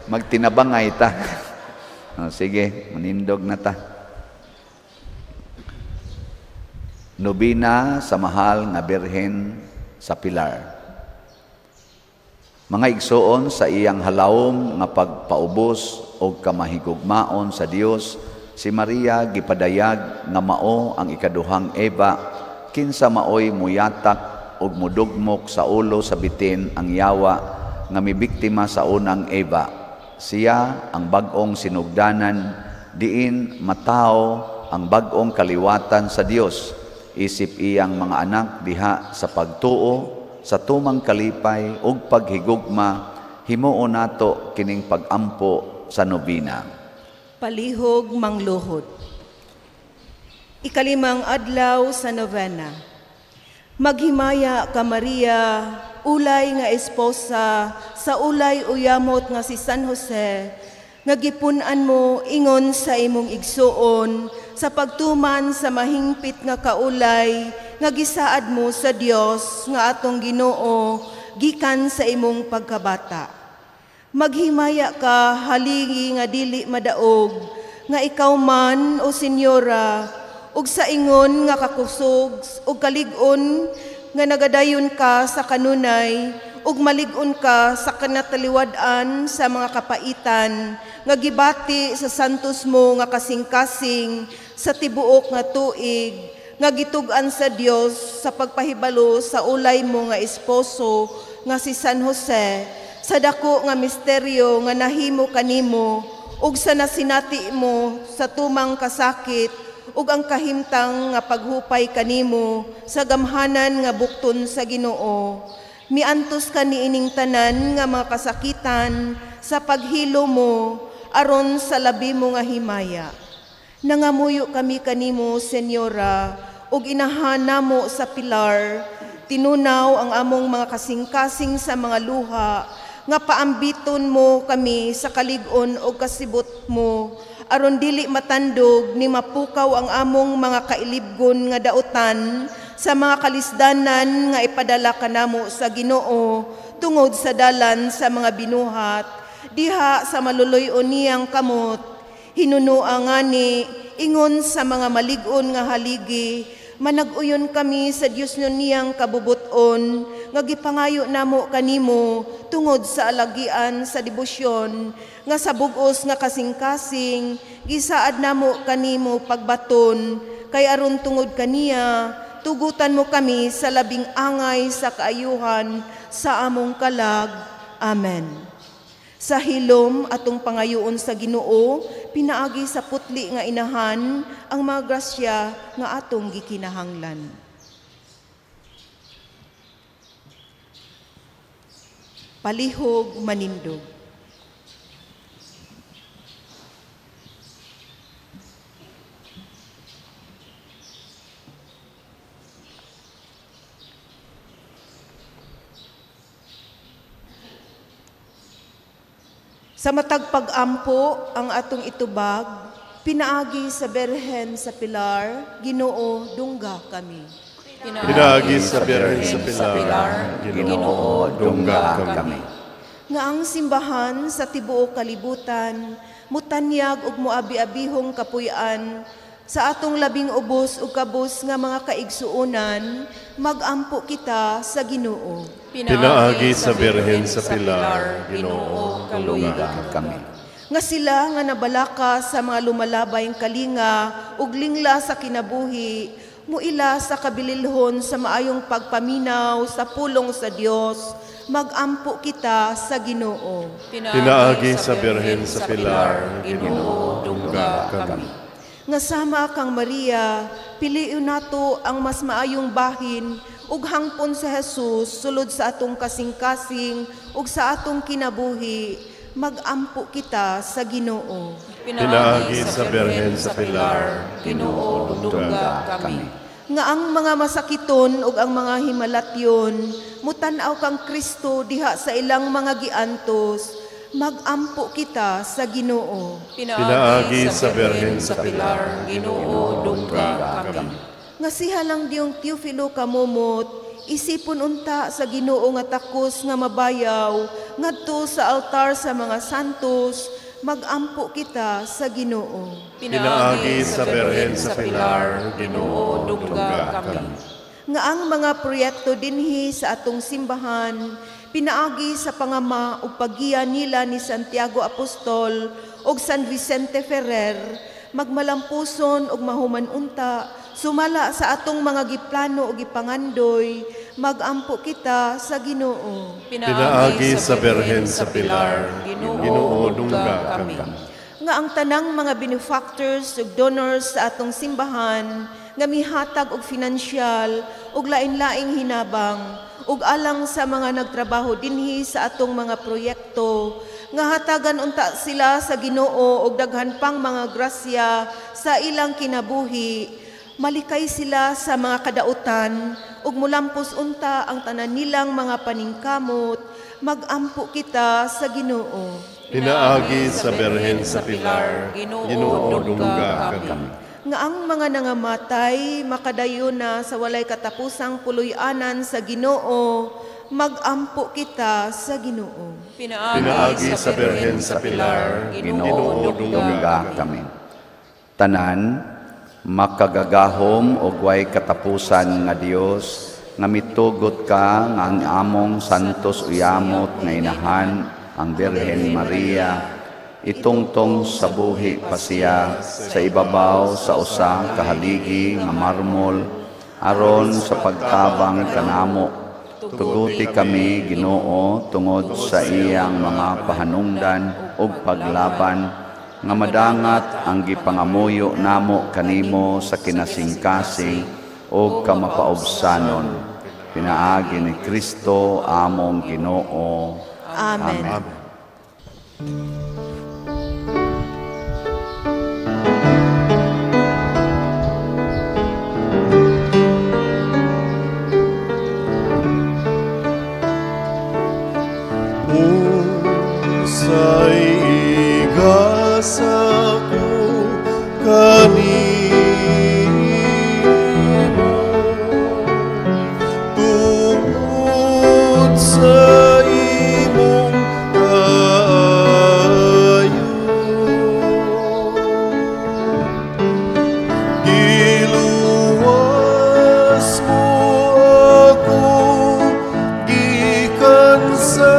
magtinabangay ta. Oh, sige, manindog na ta. Nobina sa mahal nga Birhen sa Pilar. Mga igsoon sa iyang halawom nga pagpaubos og kamahigugmaon sa Dios, si Maria gipadayag nga mao ang ikaduhang Eva, kinsa maoy muyatak og mudugmok sa ulo sa bitin ang yawa nga mibiktima sa unang Eva. Siya ang bag-ong sinugdanan, diin mataw ang bag-ong kaliwatan sa Dios. Isip iyang mga anak diha sa pagtuo, sa tumang kalipay ug paghigugma, himuon nato kining pagampo sa nobina. Palihog mangluhod. Ikalimang adlaw sa novena. Maghimaya ka Maria, ulay nga esposa sa ulay uyamot nga si San Jose, nga gipun-an mo ingon sa imong igsuon sa pagtuman sa mahingpit nga kaulay nga gisaad mo sa Dios nga atong Ginoo gikan sa imong pagkabata. Maghimaya ka haligi nga dili madaog nga ikaw man o senyora ug sa ingon nga kakusog ug kalig-on nga nagadayon ka sa kanunay ug malig-on ka sa kanataliwad-an sa mga kapaitan nga gibati sa santos mo nga kasing-kasing sa tibuok nga tuig nga gitug-an sa Dios sa pagpahibalo sa ulay mo nga esposo nga si San Jose sa dako nga misteryo nga nahimo kanimo ug sa nasinati mo sa tumang kasakit ug ang kahimtang nga paghupay kanimo sa gamhanan nga bukton sa Ginoo. Miantos ka niining tanan nga mga kasakitan sa paghilo mo aron sa labi mo nga himaya. Nangamuyo kami kanimo, Senyora, ug inahan namo sa Pilar, Tinunaw ang among mga kasing-kasing sa mga luha, nga paambiton mo kami sa kalig-on o kasibot mo, aron dili matandog ni mapukaw ang among mga kailibgon nga dautan sa mga kalisdanan nga ipadala kanamo sa Ginoo tungod sa dalan sa mga binuhat diha sa maluloy-on niyang kamot. Hinunua ngani ingon sa mga malig-on nga haligi, manag-uyon kami sa Dios niyang kabubuton nga gipangayo namo kanimo tungod sa alagian sa debosyon nga sa bug-os nga kasing-kasing gisaad namo kanimo pagbaton, kay aron tungod kaniya tugutan mo kami sa labing angay sa kaayuhan sa among kalag. Amen. Sa hilom atong pangayoon sa Ginoo, pinaagi sa putli nga inahan ang mga grasya nga atong gikinahanglan. Palihog manindog. Sa matag pag-ampo ang atong itubag, pinaagi sa Berhen sa Pilar, Ginoo, dungga kami. Pinaagi sa Berhen sa Pilar, Ginoo, dungga kami. Nga ang simbahan sa tibuok kalibutan, mutanyag ug moabi-abihong kapuy-an sa atong labing ubos ug kabus nga mga kaigsuonan, magampo kita sa Ginoo. Pinaagi sa Birhen sa Pilar, Ginoo, dungga kami. Nga sila nga nabalaka sa mga lumalabayng kalinga ug lingla sa kinabuhi, muila sa kabililhon sa maayong pagpaminaw sa pulong sa Dios, magampo kita sa Ginoo. Pinaagi sa Birhen sa Pilar, Ginoo, dungga kami. Nga sama kang Maria, piliun nato ang mas maayong bahin ug hangpon sa Jesus sulod sa atong kasing-kasing ug sa atong kinabuhi, magampo kita sa Ginoo. Pinaagi sa Birhen sa Pilar, Ginoo, dungga kami. Nga ang mga masakiton ug ang mga himalatyon mutan-aw kang Kristo diha sa ilang mga giantos, magampo kita sa Ginoo. Pinaagi sa Birhen sa Pilar, Ginoo, dungga kami. Nga siya lang diyong Teofilo kamumot, isipon unta sa Ginoo nga takos nga mabayaw ngadto sa altar sa mga santos, magampo kita sa Ginoo. Pinaagi sa Birhen sa Pilar, Ginoo, dungga kami. Nga ang mga proyekto dinhi sa atong simbahan, pinaagi sa pangama ug paggiya nila ni Santiago Apostol ug San Vicente Ferrer, magmalampuson ug mahuman unta sumala sa atong mga giplano ug gipangandoy, magampo kita sa Ginoo. Pinaagi sa Birhen sa Pilar, Ginoo, dungga kami. Nga ang tanang mga benefactors ug donors sa atong simbahan nga mihatag og finansyal ug lain-laing hinabang ug alang sa mga nagtrabaho dinhi sa atong mga proyekto, nga hatagan unta sila sa Ginoo og daghan pang mga grasya sa ilang kinabuhi, malikay sila sa mga kadautan ug mulampos unta ang tanan nilang mga paningkamot, magampo kita sa Ginoo. Pinaagi sa Birhen sa Pilar, Ginoo, dungga kami. Nga ang mga nangamatay makadayon na sa walay katapusang puloy-anan sa Ginoo, magampo kita sa Ginoo. Pinaagi sa Birhen sa Pilar, Ginoo, dungga kami. Tanan makagagahom og way katapusan nga Dios, nga mitugot ka nga ang among santos uyamot nga inahan ang Birhen Maria, itungtong sa buhi pa siya sa ibabaw sa usa ka haligi nga marmol, aron sa pagtabang kanamo. Tuguti kami, Ginoo, tungod sa iyang mga pahanungdan ug paglaban, nga madangat ang gipangamuyo namo kanimo sa kinasingkasing ug kamapaubsanon. Pinaagi ni Kristo among Ginoo. Amen. Amen. Nako kanimo tungod sa imong kaayo. Giluwas mo ako gikan sa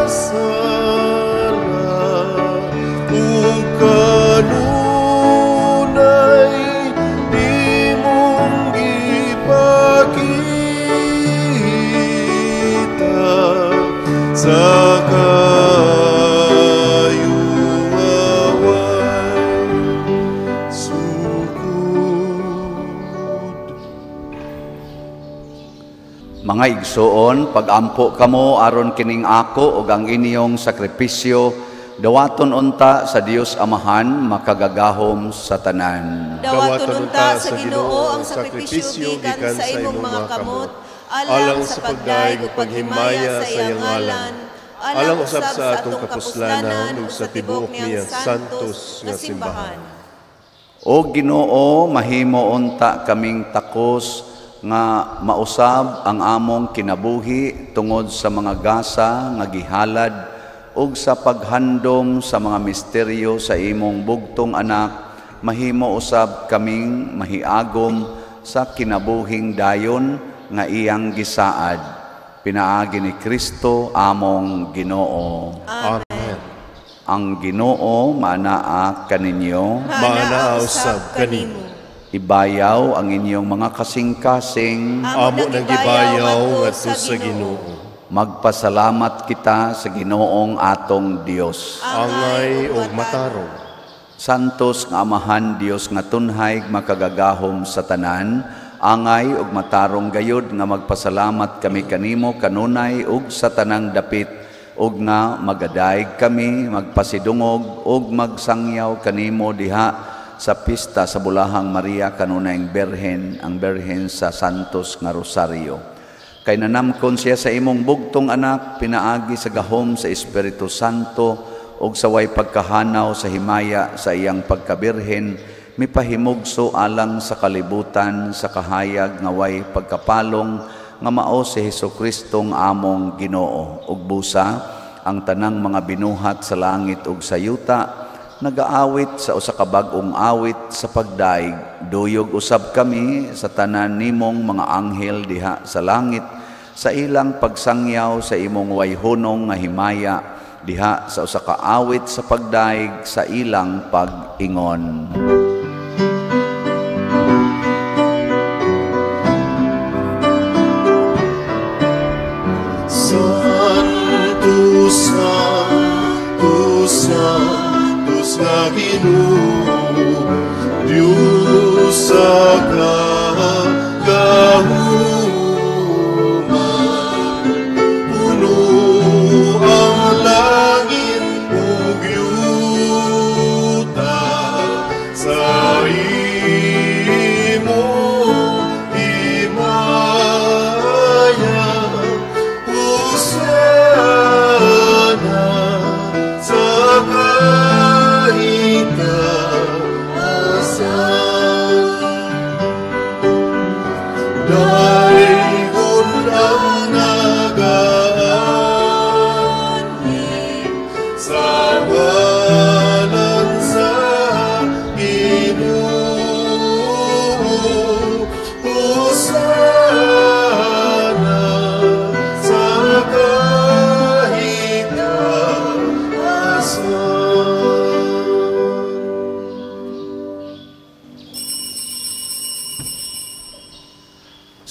sala ug kanunay imong gipakita sa kaayo nga way sukod. Mga igsoon, pagampo kamo aron kining ako ug ang inyong sakripisyo dawaton unta sa Dios Amahan makagagahom sa tanan. Dawaton unta sa Ginoo ang sakripisyo gikan sa imong mga kamot, alang sa pagdayeg ug paghimaya sa iyang ngalan, alang usab sa atong kapuslanan ug sa tibuok niyang santos nga simbahan. O Ginoo, mahimo unta kaming takos nga mausab ang among kinabuhi tungod sa mga gasa nga gihalad ug sa paghandom sa mga misteryo sa imong bugtong anak, mahimo usab kaming mahiagom sa kinabuhing dayon nga iyang gisaad. Pinaagi ni Kristo among Ginoo. Amen. Ang Ginoo maanaa kaninyo. Maanaa usab kanimo. Ibayaw ang inyong mga kasing-kasing. Amo nang gibayaw ngadto sa Ginoo. Magpasalamat kita sa Ginoong atong Dios. Angay ug matarong. Santos nga Amahan Dios nga tunhay makagagahom sa tanan, angay ug matarong gayud nga magpasalamat kami kanimo kanunay ug sa tanang dapit, ug nga magadayeg kami magpasidungog ug magsangyaw kanimo diha sa pista sa Bulahang Maria kanunayng Berhen, ang Berhen sa Santos nga Rosario. Kay nanamkon siya sa imong bugtong anak, pinaagi sa gahom sa Espiritu Santo ug sa way pagkahanaw sa himaya sa iyang pagkabirhen, mipahimugso alang sa kalibutan sa kahayag nga way pagkapalong nga mao si Hesukristo nga among Ginoo. Ug busa ang tanang mga binuhat sa langit ug sa yuta nagaawit sa usa ka bag-ong awit sa pagdaig. Duyog usab kami sa tanan nimong mga anghel diha sa langit sa ilang pagsangyaw sa imong wayhunong nga himaya diha sa usa ka awit sa pagdaig sa ilang pag-ingon. Santo, Santo, Santo sa Ginoo, Diyos sa kagahuman, puno ang langit ug yuta sa imong himaya. Hosana sa kahitasan. Daygon ang nagaanhi sa ngalan sa Ginoo. Hosana sa kahitasan.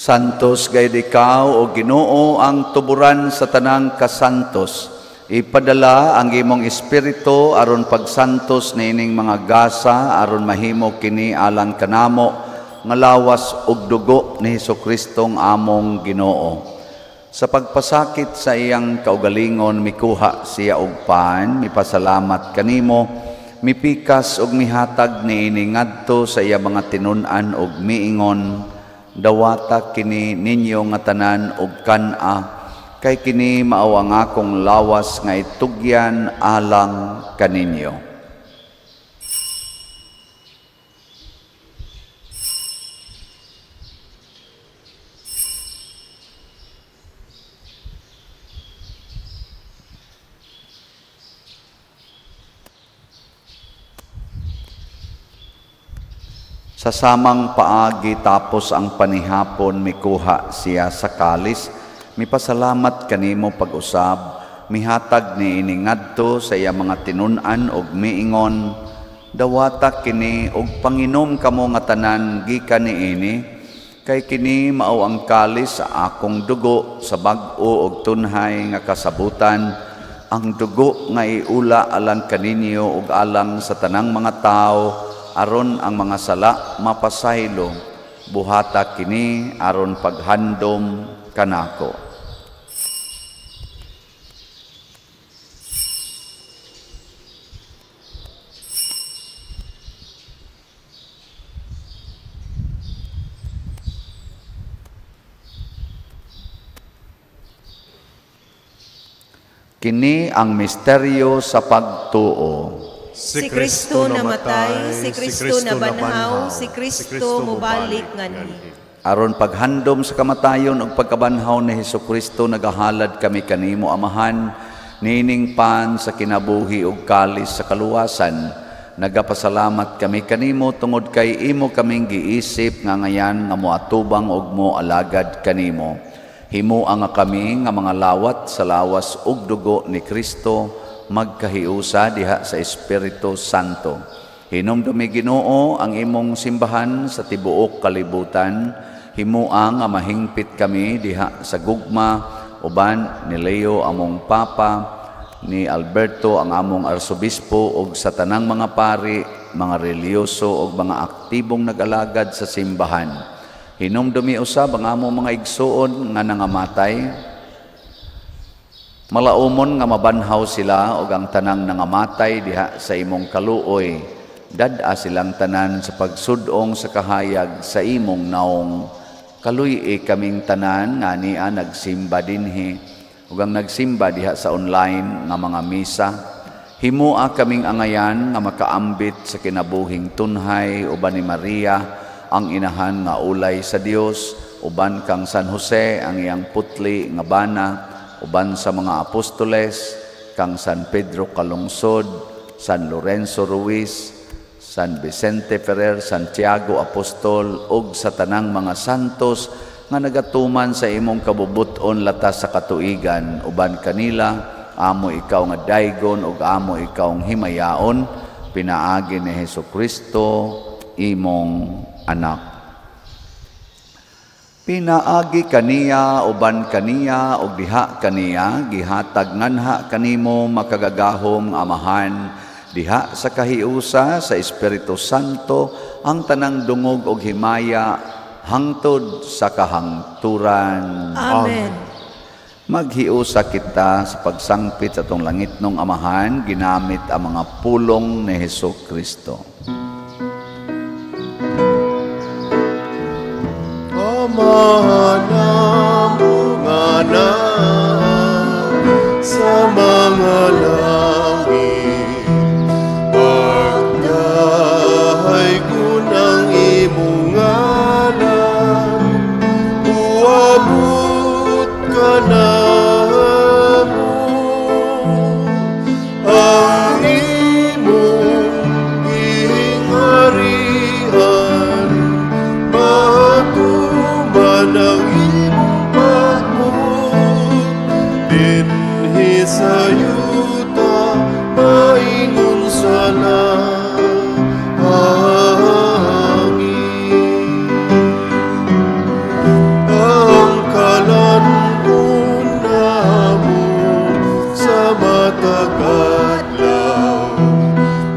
Santos gayud ikaw o Ginoo ang tuburan sa tanang kasantos. Ipadala ang imong espiritu aron pagsantos niining mga gasa aron mahimo kini alang kanamo nga lawas ug dugo ni Hesus-Kristong among Ginoo. Sa pagpasakit sa iyang kaugalingon mikuha siya og pan, mipasalamat kanimo, mipikas ug mihatag niini ngadto sa iya mga tinun-an ug miingon, dawata kini ninyo nga tanan og kan-a, kay kini mao ang akong lawas nga itugyan alang kaninyo. Sa samang paagi tapos ang panihapon, mikuha siya sa kalis, mipasalamat kanimo pag-usab, mihatag ni ini ngadto sa iya mga tinun-an og miingon, dawata kini og panginom kamo nga tanan gikan niini, kay kini mao ang kalis sa akong dugo sa bag-o og tunhay nga kasabutan, ang dugo nga iula alang kaninyo ug alang sa tanang mga tawo, aron ang mga sala mapasaylo. Buhata kini aron paghandom kanako. Kini ang misteryo sa pagtuo. Si Kristo namatay, si Kristo nabanhaw, si Kristo mobalik nganhi. Aron paghandom sa kamatayon ug pagkabanhaw ni Hesukristo, nagahalad kami kanimo, Amahan, nining pan sa kinabuhi ug kalis sa kaluwasan. Nagapasalamat kami kanimo tungod kay imo kaming giisip nga ngayan nga moatubang ug moalagad kanimo. Himoa nga kami nga mga lawat sa lawas ug dugo ni Kristo, magkahiusa diha sa Espiritu Santo. Hinumdumi, Ginoo, ang imong simbahan sa tibuok kalibutan. Himoa nga mahingpit kami diha sa gugma uban ni Leo among Papa, ni Alberto ang among Arsobispo, ug sa tanang mga pari, mga reliyoso ug mga aktibong nag-alagad sa simbahan. Hinumdumi usab ang among mga igsuon nga nangamatay. Malaumon nga mabanhaw sila og ang tanang nangamatay diha sa imong kaluoy. Dad-a silang tanan sa pagsudong sa kahayag sa imong naong. Kaluy-i kaming tanan nga nia nagsimba dinhi ug ang nagsimba diha sa online nga mga misa. Himoa kaming angayan nga makaambit sa kinabuhing tunhay uban ni Maria ang inahan nga ulay sa Dios, uban kang San Jose ang iyang putli nga bana, uban sa mga apostoles, kang San Pedro Calungsod, San Lorenzo Ruiz, San Vicente Ferrer, Santiago Apostol, ug sa tanang mga santos nga nagatuman sa imong kabubut-on latas sa katuigan, uban kanila amo ikaw nga daygon ug amo ikaw ang himayaon, pinaagi ni Hesukristo imong anak. Pinaagi kaniya, uban kaniya, ug diha kaniya, gihatag nganha kanimo makagagahom nga Amahan, diha sa kahiusa sa Espiritu Santo, ang tanang dungog og himaya hangtod sa kahangturan. Amen. Maghiusa kita sa pagsangpit sa atong langitnong Amahan, ginamit ang mga pulong ni Hesukristo. Amahan among anak sa mga langit, pagdahay ko ng imong ngalan, uabot ka na mo ang imong gingharian, matuman ang imong pagbuot dinhi sa yuta, maingon sa langit. Ang kalan-on namo sa matag adlaw,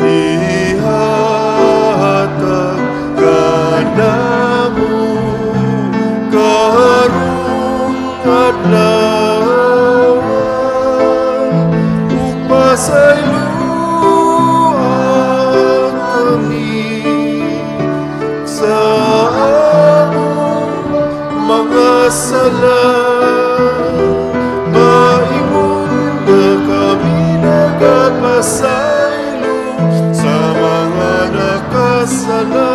ihatag kanamo karong adlaw, ug pasayloa kami sa among mga sala, maingon na kami nagapasaylo sa mga nakasala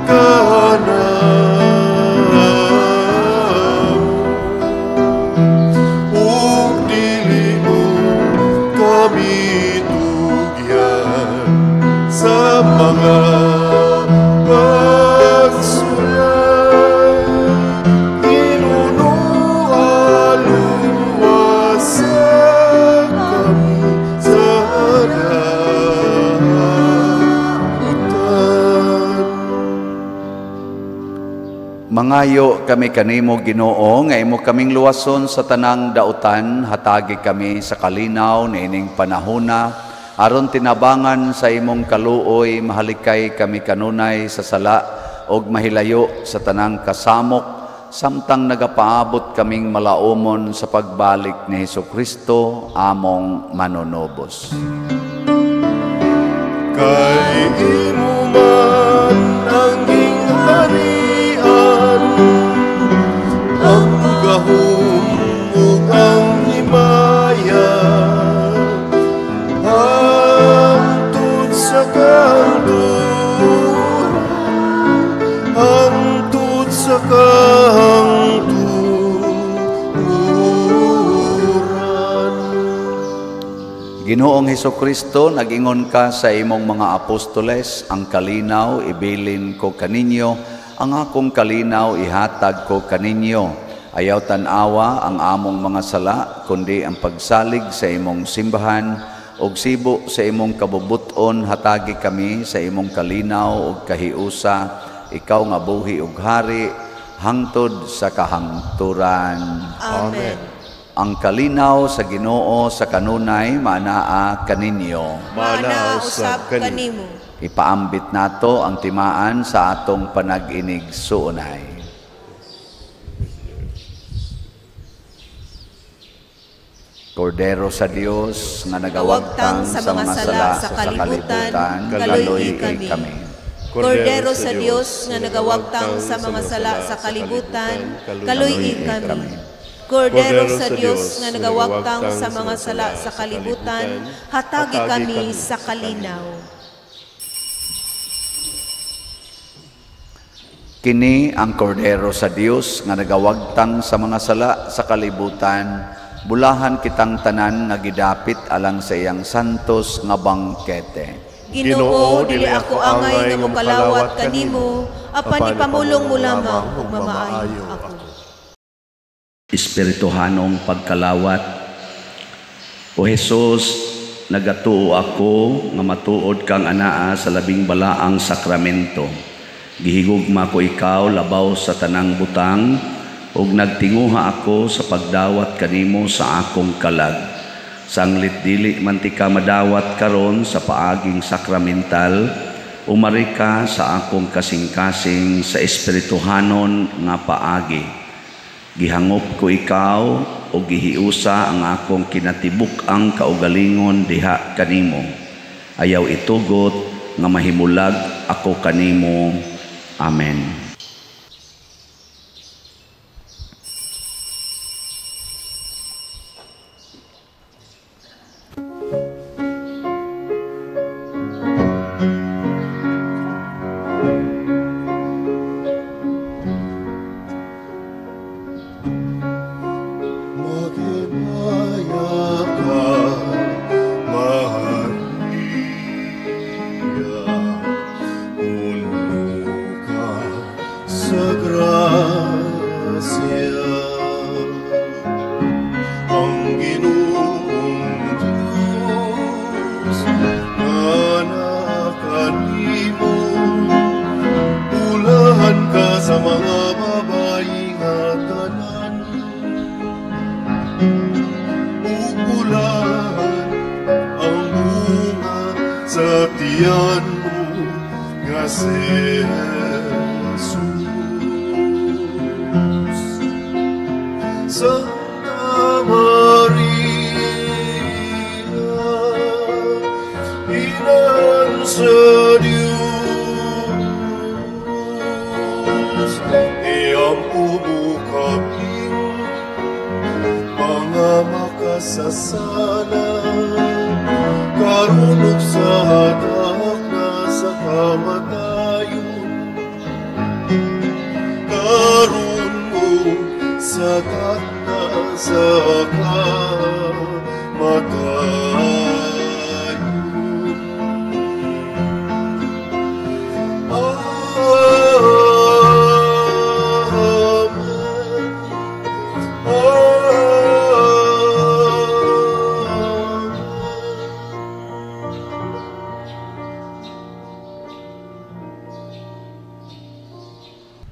kanamo. Ug dili mo kami tugyan sa mga Mangayo kami kanimo, Ginoo, nga imo kaming luwason sa tanang dautan, hatagi kami sa kalinaw niining panahona, aron tinabangan sa imong kaluoy, mahalikay kami kanunay sa sala og mahilayo sa tanang kasamok, samtang nagapaabot kaming malaumon sa pagbalik ni Hesukristo, among manunubos. Kay imo man ang gingharian, ang gahom ug ang himaya, hangtod sa kahangturan, hangtod sa kahangturan. Ginoong Hesukristo, nag-ingon ka sa imong mga apostoles, ang kalinaw ibilin ko kaninyo, ang akong kalinaw ihatag ko kaninyo. Ayaw tan-awa ang among mga sala, kundi ang pagsalig sa imong simbahan, ug sibo sa imong kabubuton, hatagi kami sa imong kalinaw ug kahiusa, ikaw nga buhi ug hari, hangtod sa kahangturan. Amen. Ang kalinaw sa Ginoo sa kanunay maanaa kaninyo. Maanaa usab kanimo. Ipaambit nato ang timaan sa atong panag-inig suunay. Kordero sa Dios nga nagawagtang sa mga sala sa kalibutan, kaloy kami. Kordero sa Dios nga nagawagtang sa mga sala sa kalibutan, kaloy kami. Kordero sa Dios nga nagawagtang sa mga sala sa kalibutan, hatagi kami sa kalinaw. Kini ang Kordero sa Dios nga nagawagtang sa mga sala sa kalibutan, bulahan kitang tanan nga gidapit alang sa iyang santos nga bangkete. Ginoo, dili ako angay nga mokalawat kanimo, apan ipamulong mo lamang ug mamaayo ako. Espirituhanong pagkalawat. O Jesus, nagatuo ako nga matuod kang anaa sa labing balaang sakramento. Gihigugma ko ikaw labaw sa tanang butang, ug nagtinguha ako sa pagdawat kanimo sa akong kalag. Sanglit dili man ti ka madawat karon sa paaging sakramental, umari ka sa akong kasing-kasing sa espirituhanon nga paagi. Gihangop ko ikaw o gihiusa ang akong kinatibuk-ang kaugalingon diha kanimo. Ayaw itugot nga mahimulag ako kanimo. Amen.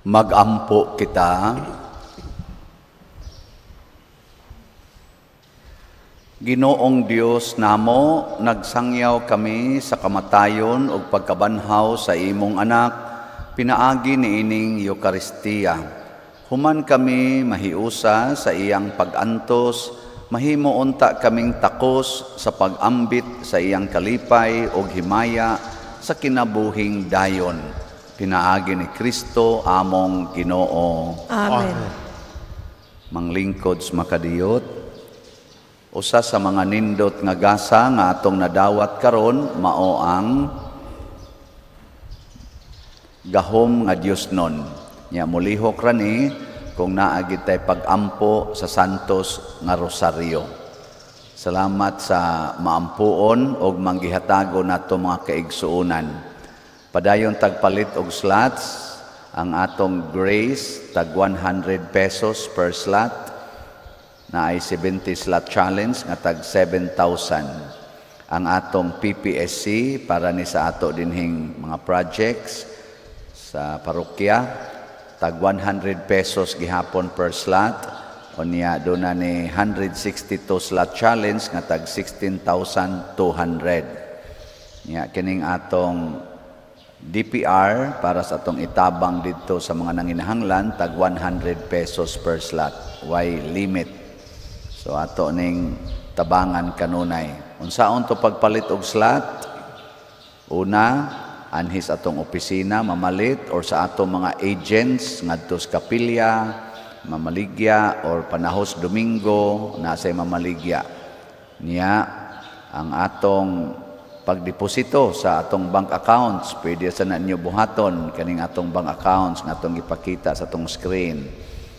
Magampo kita. Ginoong Dios namo, nagsangyaw kami sa kamatayon ug pagkabanhaw sa imong anak, pinaagi niining Eukaristiya. Human kami mahiusa sa iyang pag-antos, mahimo unta kaming takos sa pag-ambit sa iyang kalipay ug himaya sa kinabuhing dayon. Pinaagi ni Kristo among Ginoo. Amen. Manglingkod sa makadiyot, usa sa mga nindot nga gasa nga atong nadawat karon mao ang gahom nga Dios nun. Nya molihok ra ni kung naa gid tay pag-ampo sa Santos nga Rosario. Salamat sa maampuon og manggihatago nato mga kaigsuonan. Padayon tagpalit og slots, ang atong grace tag 100 pesos per slot, na ay 70 slot challenge nga tag 7,000. Ang atong PPSC para ni sa ato dinhing mga projects sa parokya, tag 100 pesos gihapon per slot. Unya do na ni 162 slot challenge nga tag 16,200. Nya kining atong DPR para sa atong itabang didto sa mga nanginahanglan tag 100 pesos per slot, way limit. So ato ning tabangan kanunay. Unsaon to pagpalit og slot? Una, anhis atong opisina mamalit or sa atong mga agents ngadto sa kapilya, mamaligya or panahos Domingo nasa mamaligya. Niya ang atong pagdeposito sa atong bank accounts, pwede sa na ninyo buhaton kaning atong bank accounts nga atong ipakita sa atong screen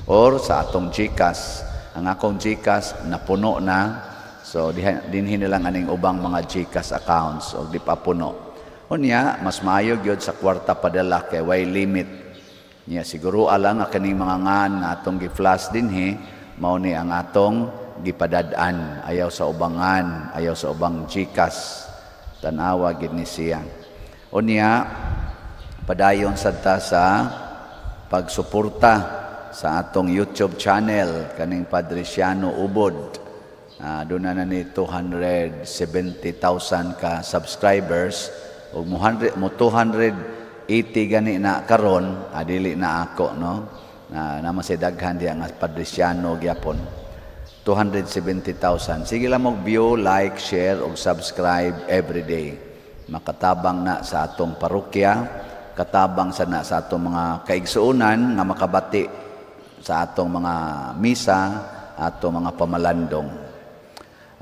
or sa atong GCash. Ang akong GCash napuno na, so dinhi na lang aning ubang mga GCash accounts og di pa puno. Unya mas maayo gyud sa kwarta padala kay way limit. Niya siguro alang nga kaning mga ngan nga atong gi-flash dinhi mao ni ang atong gipadad-an, ayaw sa ubangan, ayaw sa ubang GCash. Tanawa gid ni siya. Unya padayon sad ta sa pagsuporta sa atong YouTube channel kaning Padre Siano Ubod. Doon na ni 270,000 ka subscribers ug mo 280 gani na karon, dili na ako no. Na naman si daghan diha nga Padre Siano gyapon. 270,000. Sige lang og view, like, share ug subscribe every day. Makatabang na sa atong parokya, katabang sa na sa atong mga kaigsuonan nga makabati sa atong mga misa, atong mga pamalandong.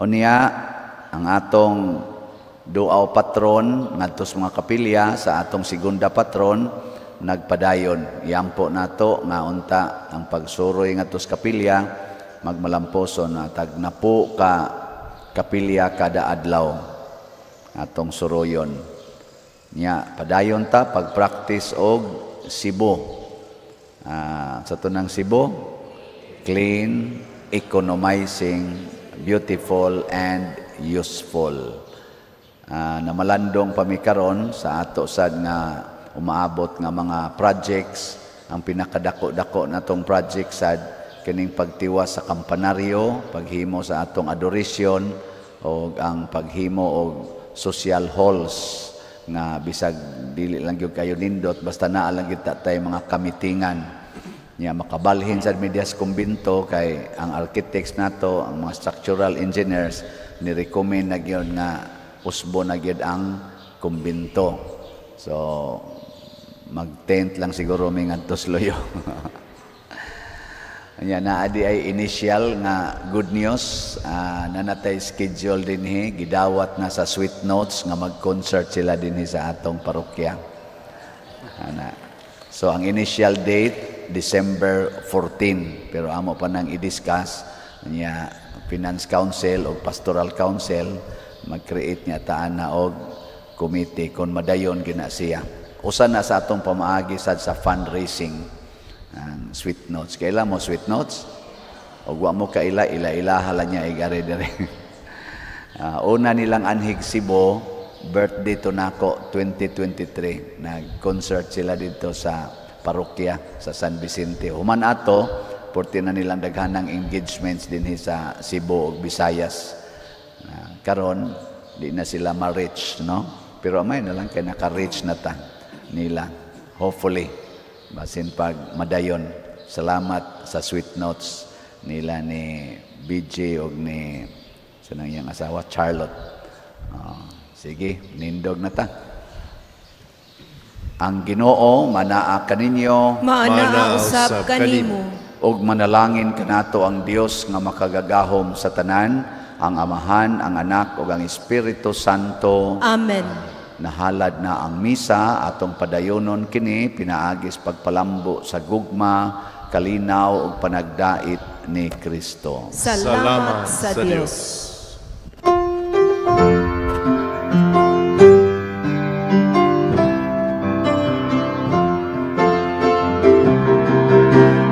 Unya ang atong duaw patron ngadto sa mga kapilya sa atong segunda patron nagpadayon. Iampo nato nga unta ang pagsuroy ngadto sa kapilya magmalamposo na tag napo ka kapilya kada adlaw atong suroyon. Nya padayon ta pag-practice og Cebu. Sa tunang Cebu, clean, economizing, beautiful and useful. Namalandong pa mi karon sa ato sad nga umaabot nga mga projects. Ang pinakadako-dako natong project sad kining pagtiwas sa kampanaryo, paghimo sa atong adoration og ang paghimo og social halls nga bisag dili lang gyud kayo nindot basta naa lang gyud tay mga kamitingan. Nya makabalhin sa medias kumbinto kay ang architects nato, ang mga structural engineers ni recommend na gyud nga usbo na gyud ang kumbinto. So mag-tent lang siguro mi ngadto sa Loyo. Anya naa di ay initial nga good news, nanatay schedule dinhi, gidawat na sa Sweet Notes nga mag-concert sila dinhi sa atong parokya. Ana. So ang initial date December 14, pero amo pa nang i-discuss niya Finance Council o Pastoral Council, mag-create niya taan na og committee kon madayon gina siya. Usa na sa atong pamaagi sad sa fundraising ang Sweet Notes. Kaila mo Sweet Notes? Og wa mo kaila, ila-ilaha lang niya igare dere. Una nilang anhig Cebu, birthday to nako 2023. Nag-concert sila dito sa parokya sa San Vicente. Human ato, porti na nilang daghanang engagements dinhi sa Cebu ug Visayas. Karon di na sila ma-reach, no? Pero amay na lang kay naka-reach na ta nila. Hopefully, basin pag madayon. Salamat sa sweet notes nila ni BJ og ni sa nang iyang asawa Charlotte. Sige, nindog na ta. Ang Ginoo manaa kaninyo. Maanaa usab kanimo. Ug manalangin kanato ang Dios nga makagagahom sa tanan, ang Amahan, ang Anak ug ang Espiritu Santo. Amen. Nahalad na ang misa, atong padayonon kini pinaagis pagpalambo sa gugma, kalinaw ug panagdait ni Kristo. Salamat sa Dios.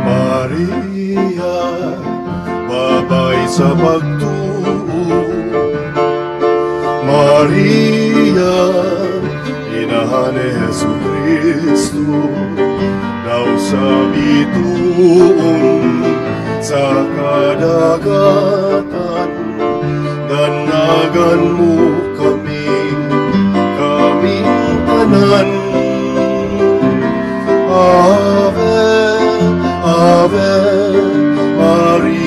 Maria, babay sa pagtuo. Maria, inahan ni Jesu Kristo, daw sa bituon sa kadagatan, danagan mo kami, kaming tanan. Ave, Ave Maria.